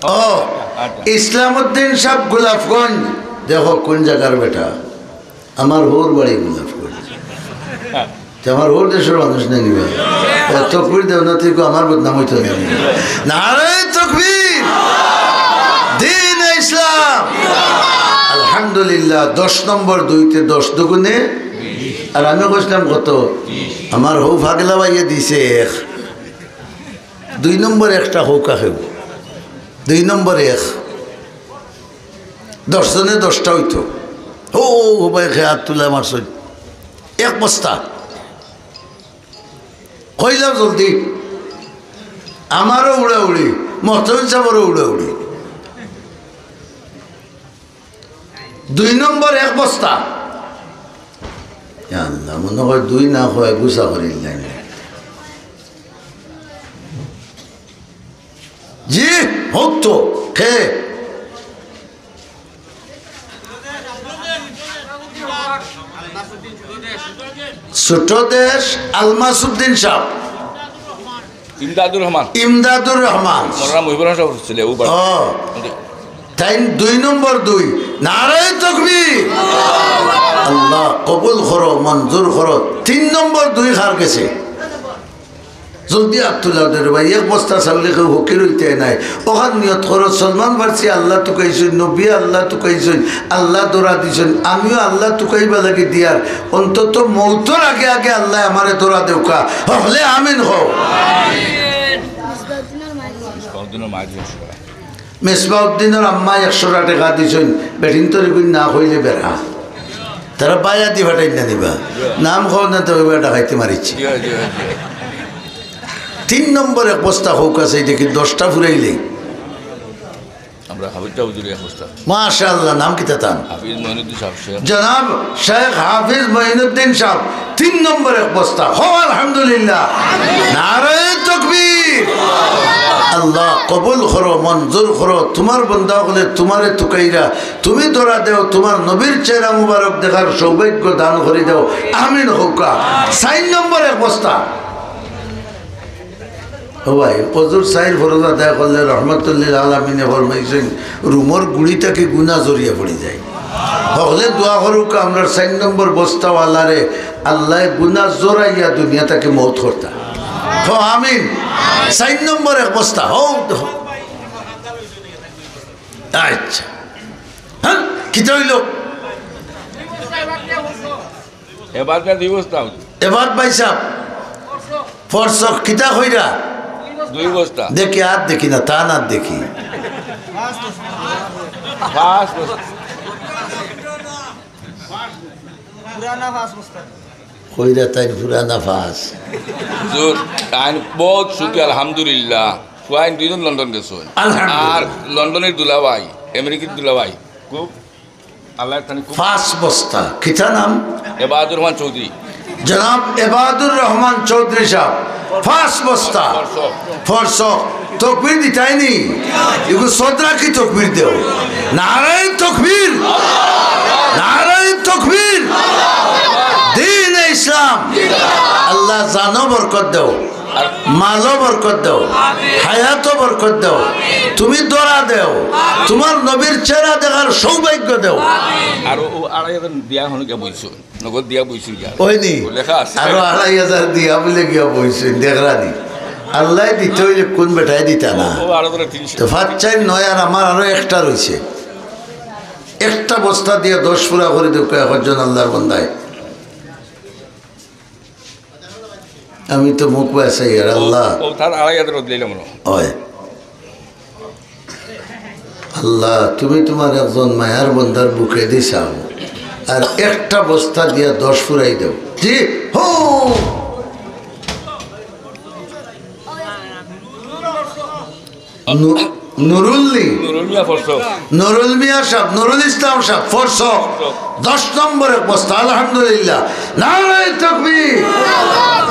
ও, আচ্ছা। ইসলামউদ্দিন সাব গোলাপগঞ্জ। দেখো কুন জাগার বেটা। আমার হউর বাড়ি গোলাপগঞ্জ। তে আমার হউর দেশর মানুষ নায় নি বা? এ, তকবীর দেও না, তুই কো আমার বদনাম অইতো না নি? নারায়ে তকবীর! দ্বীনে ইসলাম! আলহামদুলিল্লাহ, দশ নম্বর দুইতে দশ দুগুণে। আর আমি কইছলাম কত? আমার হউ ফাগলা ভাইয়ে দিছে এক। দুই নম্বর একটা কউক্কা কেউ। দুই নম্বর এক। দশ জনে দশটা অইতো। ও, ও ভাই, কে আত তুলে মারছইন। এক বস্তা। কইলাম জলদি। আমারও উড়াউড়ি, মহতমিন সাবরও উড়াউড়ি। দুই নম্বর এক বস্তা। ইয়া আল্লাহ, মনে অয় দুই না অয়, গুছা করিল নাই। জি, হউক তো, কে? ছোট দেশ, আলমাসউদ্দিন সাব। ইমদাদুর রহমান। ইমদাদুর রহমান। মৌলানা মহিবুর রহমান সাব ছিল, ও বাড়ি। ও। তাইন দুই নম্বর দুই। নারায়ে তকবীর। আল্লাহ কবুল করো, মঞ্জুর করো। তিন নম্বর দুই কার গেছে? জলদি আত তুলা দে রে ভাই, এক বস্তা চাউলে কেউ ফকির অইতে নায়। অখান নিয়ত করো, সলমান ফার্সি আল্লাহ তুকাইছইন, নবী আল্লাহ তুকাইছইন, আল্লাহ দরা দিছইন, আমিও আল্লাহ তুকাইবার লাগি দিয়ার, অন্তত মউতর আগে আগে আল্লায় আমারে দরা দেউক্কা। হকলে আমিন কও। মেসবাউদ্দিনর আম্মায় একশোটা টেকা দিছইন, বেটিন্তরে কইন না কইলে বেড়া। তারা বায়া দি ফাটাইন না নিবা। নাম কও না তো, ওই বেটা খাইতে মারিছে। জি, জি, জি। তিন নম্বর এক বস্তা কউক্কা চাই দেখি, দশটা ফুরাইলে। আমরা হাফিজ হুজুরে এক বস্তা। মাশাআল্লাহ, নাম কিতা তান? হাফিজ মঈনুদ্দিন সাহেব শেখ। জনাব শেখ হাফিজ মঈনুদ্দিন সাহেব, তিন নম্বর এক বস্তা। কও আলহামদুলিল্লাহ। নারায়ে তাকবীর। আল্লাহ কবুল করো, মঞ্জুর করো। তুমার বন্দা অকলে তুমারে তুকাইরা, তুমি ধরা দেও, তুমার নবীর চেহারা মুবারক দেখার সৌভাগ্য দান করি দেও। আমিন কউক্কা। চাইর নম্বর এক বস্তা। ও ভাই, অজুর চাইর ফরজ আদায় করলে রহমাতুল্লিল আলামিনে ফরমাইছইন, রুমর গুড়ি থাকি গুনা ঝরিয়া পড়ি যায়। হকলে দোয়া করউক্কা, আমরার চাইর নম্বর বস্তাওয়ালারে আল্লায় গুনা ঝরাইয়া দুনিয়া থাকি মউত করতা। কও আমিন। চাইর নম্বর এক বস্তা, হও। আচ্ছা। হ্যাঁ, কিতা অইলো? এবার দুই বস্তা। এবার ভাই সাহেব, ফরসক কিতা কইরা? দুই বস্তা। দেখি, আর দেখি না, তান আর দেখি। পাঁচ বস্তা। পুরানা পাঁচ বস্তা। কইরা তাইন পুরানা পাঁচ। হুজুর, তাইন বহুত সুখী, আলহামদুলিল্লাহ। ফুয়াইন দুইজন লন্ডন গেছইন। আলহামদুলিল্লাহ। আর লন্ডনর দুলাভাই, আমেরিকার দুলাভাই, খুব আল্লাহ তানি খুব পাঁচ বস্তা। কিতা নাম? এবাদুর রহমান চৌধুরী। জনাব এবাদুর রহমান চৌধুরী সাহেব, পাঁচ বস্তা। ফরসক। ফরসক। তকবীর দিতায়নি? ইগু সদরা কি তকবীর দেও? নারায়ে তকবীর। নারায়ে তকবীর। দ্বীনে ইসলাম। আল্লাহ জানো বরকত দেও। আর মালও বরকত দেও, হায়াতও বরকত দেও, তুমি ধরা দেও, তুমার নবীর চেহারা দেখার সৌভাগ্য দেও। আর ও আড়াই হাজার দিয়া হনো গিয়া বইছো, নগদ দিয়া বইছো গিয়া। অয়নি? ও লেখা আছে। আরো আড়াই হাজার দিয়া বুলে গিয়া বইছো, দেখরানি। আল্লায় দিতে অইলে কুন বেটায় দিতা না? ও আরো ধরে তিনশো। তো পাঁচ চাইর নয় আর আমার আরো একটা রইছে। একটা বস্তা দিয়া দশ ফুরা করি দেউক্কা একজন আল্লাহর বন্দায়। আমি তো মুখ বাঁচাই আর আল্লাহ। ও তার আড়াই হাজার দিলাম না। অয়। আল্লাহ, তুমি তুমার একজন মায়ার বন্দার বুকেদি চাও, আর একটা বস্তা দিয়া দশ ফুরাই দেও। জি, হো। নু-, নুরুল্লি। নুরুল মিয়া ফরসক। নুরুল মিয়া সাহেব, নুরুল ইসলাম সাহেব, ফরসক। দশ নম্বর এক বস্তা, আলহামদুলিল্লাহ। নারায়ে তাকবীর।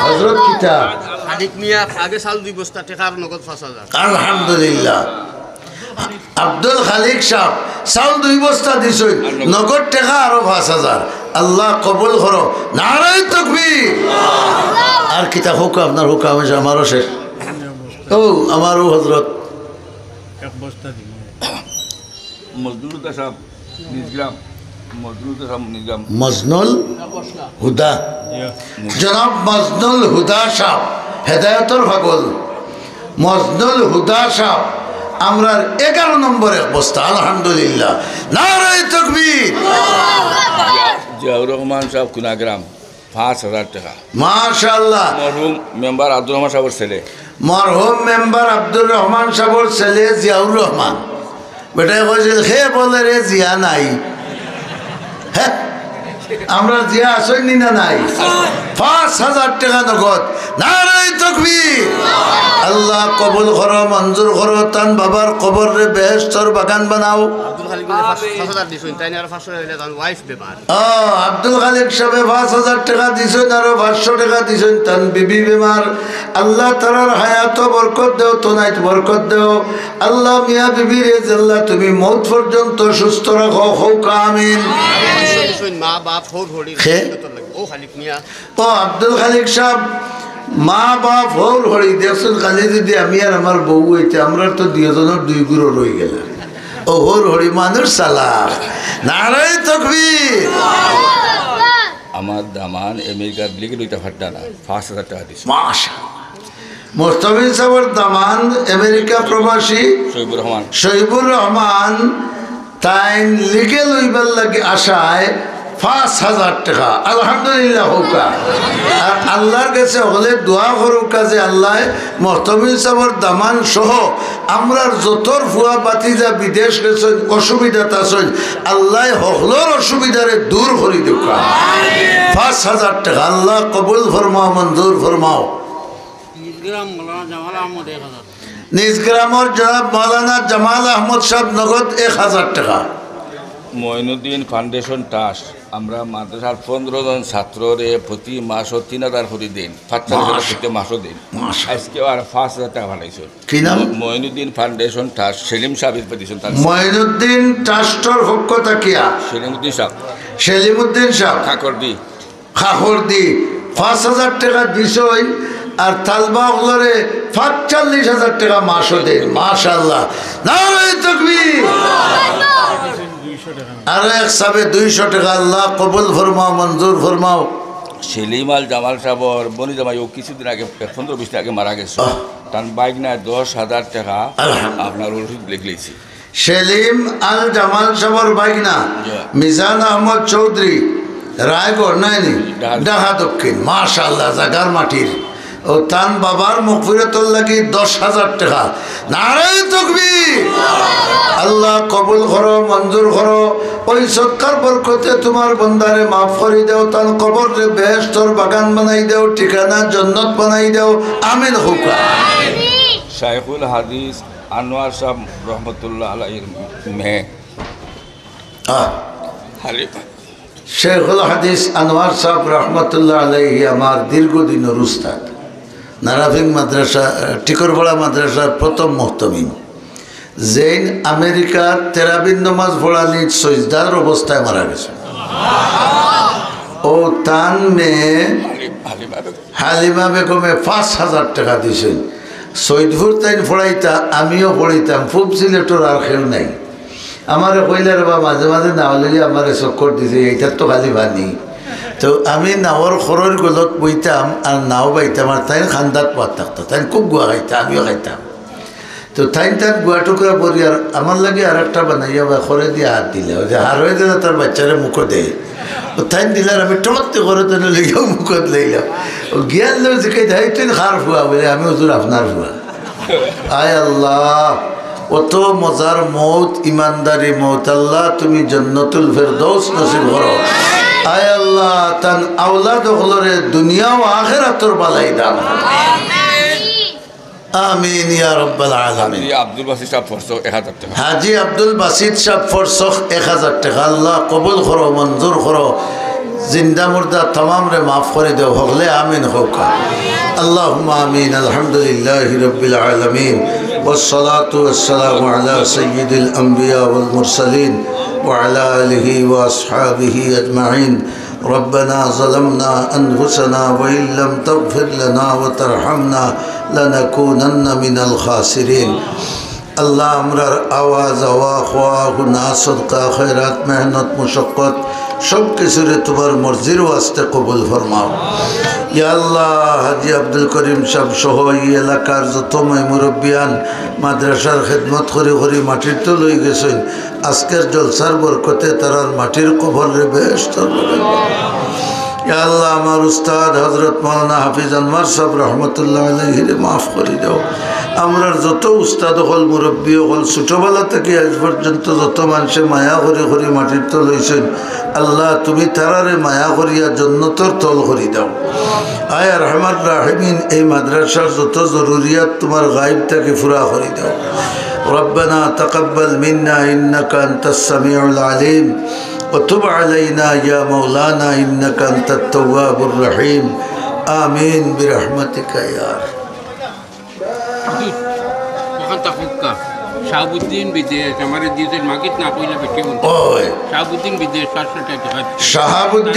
হযরত কিতা? খালিক মিয়া, আগে চাউল দুই বস্তা, টেকা আর নগদ পাঁচ হাজার। আলহামদুলিল্লাহ। আব্দুল খালিক সাহেব, চাউল দুই বস্তা দিছইন, নগদ টেকা আরো পাঁচ হাজার। আল্লাহ কবুল করো। নারায়ে তাকবীর। আর কিতা কউক্কা, আপনার হুকুম আমারও শেষ। ও, আমারও হযরত। এক বস্তা দিন। মজনুল হুদা সাহেব, নিজগ্রাম। মজনুল হুদা সাহেব, নিজগ্রাম। মজনুল হুদা। ইয়া। জনাব মজনুল হুদা সাহেব, হেদায়েতর পাগল। মজনুল হুদা সাহেব, আমরার এগারো নম্বর এক বস্তা, আলহামদুলিল্লাহ। নারায়ে তাকবীর। জিয়া-, জিয়াউর রহমান সাহেব, কুনাগ্রাম। পাঁচ হাজার টেকা। মাশাআল্লাহ। মরহুম মেম্বার আব্দুর রহমান সাহেবর ছেলে। মরহুম মেম্বার আব্দুর রহমান সাহেবর ছেলে জিয়াউর রহমান। বেটায় কইছিল, "হে বলে রে জিয়া নাই।" হ্যাঁ? আমরা জিয়া আছইন নি না নাই? পাঁচ হাজার টেকা নগদ। নারায়ে তাকবীর। আল্লাহ কবুল করো, মঞ্জুর করো, তান বাবার কবররে বেহেশতর বাগান বানাও। আব্দুল খালিক মিয়া পাঁচ, পাঁচ হাজার দিছইন, তাইন আর পাঁচশো টাকা দিলে তান ওয়াইফ বেমার। ও, আব্দুল খালিক সাহেবে পাঁচ হাজার টেকা দিছইন, আরো পাঁচশো টেকা দিছইন, তান বিবি বেমার। আল্লাহ তারার হায়াতো বরকত দেও, তনাইত বরকত দেও। আল্লাহ মিয়া বিবিরে জাল্লা তুমি মউত পর্যন্ত সুস্থ রাখো, কউক্কা আমিন। পাঁচশো দিছইন, মা বাপ হউর হড়ি খে? ও খালিক মিয়া। ও আব্দুল খালিক সাহেব, মা বাপ হউর হড়ি দেখছইন, খালি যদি আমি আর আমার বউ অইতে, আমরার তো দুইজনর দুই গুরু রইগেলা। ও হউর হড়ি মানুষ চালাক। নারায়ে তাকবীর। আমার দামান আমেরিকার লিগে লইতা পারতা না, পাঁচ হাজার টেকা দিছে। মাশাআল্লাহ। মোহতামিম সাহেবর দামান আমেরিকা প্রবাসী শহীদুর রহমান। শহীদুর রহমান তাইন লিগে লইবার লাগি আশায় পাঁচ হাজার টেকা। আলহামদুলিল্লাহ কউক্কা। আর আল্লাহর গেছে হকলে দোয়া করউক্কা যে আল্লায় মোহতামিম সাহেবর দামান সহ আমরার যতর ফুয়া ভাতিজা বিদেশ গেছইন, অসুবিধাত আছইন, আল্লায় হকলর অসুবিধারে দূর করি দেউক্কা। পাঁচ হাজার টেকা আল্লাহ কবুল ফরমাও, মঞ্জুর ফরমাও। গ্রাম মৌলানা জামাল আহমদ এক হাজার। নিজ গ্রামর জনাব মৌলানা জামাল আহমদ সাহেব নগদ এক হাজার টেকা। মঈনুদ্দিন ফাউন্ডেশন ট্রাস্ট, আমরা মাদ্রাসার পনেরো জন ছাত্ররে প্রতি মাসও তিন হাজার করি দেইন, পাঁচচল্লিশ হাজার মাশা-, প্রতি মাসও দেইন। মাশা-, আজকেও আর পাঁচ হাজার টেকা পাঠাইছইন। কি নাম? ম-, মঈনুদ্দিন ফাউন্ডেশন ট্রাস্ট, সেলিম সাহেব দিছইন তান। মঈনুদ্দিন ট্রাস্টর পক্ষ থাকিয়া। সেলিমউদ্দিন সাহেব। সেলিমউদ্দিন সাহেব। খাকরদি। খাকরদি পাঁচ হাজার টেকা দিছইন, আর তালবা অকলরে পাঁচচল্লিশ হাজার টেকা মাসও দেইন। মাশাআল্লাহ। নারায়ে তাকবীর। আরো এক সাবে দুইশো টেকা। আল্লাহ কবুল ফরমাও, মঞ্জুর ফরমাও। সেলিম আল জামাল সাহেবর বনি জামাই ও কিছুদিন আগে, পনেরো বিশ দিন আগে মারা গেছে। আহ। তান ভাইগ্নায় দশ হাজার টেকা আলহামদুলিল্লাহ। আপনার ওষুধ লিখলিছি। সেলিম আল জামাল সাহেবর ভাইগ্না জি। মিজান আহমদ চৌধুরী, রায়গড় নায়নি? ঢাকা। ঢাকা দক্ষিণ। মাশাআল্লাহ, জাগার মাটির। ও তান বাবার মাগফিরাতর লাগি দশ হাজার টেকা। নারায়ে তাকবীর। আল্লাহ কবুল করো, মঞ্জুর করো। ওই সদকার বরকতে তুমার বন্দারে মাফ করি দেও, তান কবররে বেহেশতর বাগান বানাই দেও, ঠিকানা জন্নত বানাই দেও। আমিন কউক্কা। শাইখুল হাদিস আনোয়ার সাহেব রহমতুল্লাহ আলাইহির মেয়ে। আহ। হালিমা। শেখুল হাদিস আনোয়ার সাহেব রহমতুল্লাহ আলাইহি আমার দীর্ঘদিনর উস্তাদ। নারাফিং মাদ্রাসা, টিকরপাড়া মাদ্রাসার প্রথম মুহতমিম। যেইন আমেরিকার তেরাবির নমাজ পড়ানিত সইজদার অবস্থায় মারা গেছে। ও তান মেয়ে হালিমা বেগম। হালিমা বেগমে পাঁচ হাজার টেকা দিছইন। সৈদপুর তাইন পড়াইতা, আমিও পড়িতাম, পুব সিলেটর আর কেউ নাই। আমারে কইলা, "রে বা, মাঝে মাঝে নাও লইয়া আমারে চক্কর দিছে, এইটার তো খালি পানি।" তো আমি নাওর খরর গলত বইতাম আর নাও বাইতাম, আর তাইন খান্দাত পাত থাকতা, তাইন খুব গুয়া খাইতা, আমিও খাইতাম। তো তাইন তান গুয়া টুকরা বরি আর আমার লাগি আর একটা বানাইয়া বা খরে দিয়া হাত দিলা, ওই যে হার হয়ে গেলে তার বাচ্চারে মুখো দেয়। তো তাইন দিলার আমি টমাতে করে তো লইয়া মুখত লইলাম। ও গিয়ার লোক জিকাই দেয়, "তুই কার ফুয়া?" বলে, "আমি হুজুর আপনার ফুয়া।" আয় আল্লাহ, অত মজার মউত, ইমানদারি মউত। আল্লাহ, তুমি জান্নাতুল ফেরদৌস নসিব করো। আয় আল্লাহ, তান আওলাদ অকলরে দুনিয়া ও আখিরাতর বালাই দান করো। আমিন ইয়া রাব্বাল আলামিন। হাজী আব্দুল বাসিত সাহেব ফরসখ এক হাজার টেকা। হাজী আব্দুল বাসিত সাহেব ফরসখ এক হাজার টেকা। আল্লাহ কবুল করো, মঞ্জুর করো। জিন্দা মুর্দা তামামরে মাফ করি দেও, হকলে আমিন কউক্কা। আল্লাহুম্মা আমিন। আলহামদুলিল্লাহি রাব্বিল আলামিন। والصلاة والسلام على سيد الأنبياء والمرسلين وعلى آله وأصحابه أجمعين. ربنا ظلمنا أنفسنا وإن لم تغفر لنا وترحمنا لنكونن من الخاسرين. আল্লাহ, আমরার আওয়া যাওয়া, খাওয়া, হুনা, সদকা, খয়রাত, মেহনত, মুশাক্কত, সব কিছুরে তুমার মর্জির ওয়াস্তে কবুল ফরমাও। ইয়া আল্লাহ, হাজী আব্দুল করিম সাহেব সহ এই এলাকার যত ময় মুরব্বিয়ান মাদ্রাসার খেদমত করি করি মাটির তল অই গেছইন, আজকের জলসার বরকতে তারার মাটির কবররে বেহেশতর বাগান। ইয়া আল্লাহ, আমার উস্তাদ হযরত মাওলানা হাফিজ আনোয়ার সাহেব রহমতুল্লাহ আলাইহিরে মাফ করি দেও। আমরার যত উস্তাদ অকল, মুরব্বি অকল, ছোটবেলা থাকি আজ পর্যন্ত যত মানষে মায়া করি করি মাটির তল অইছইন, আল্লাহ, তুমি তারারে মায়া করিয়া জন্নতর তল করি দাও। আয় আরহামার রাহিমিন, এই মাদ্রাসার যত জরুরিয়াত তুমার গাইব থাকি পুরা করি দাও। ربنا تقبل منا إنك أنت السميع العليم وتب علينا يا مولانا إنك أنت التواب الرحيم. آمين برحمتك يا أرحم. হুজুর, অখান থাকউক্কা। শাহাবুদ্দিন বিদেশ, আমারে দিছইন, মাগিত না কইলা বেটি হুন। ওই। শাহাবুদ্দিন বিদেশ, পাঁচশো টেকা। শাহাবুদ্দিন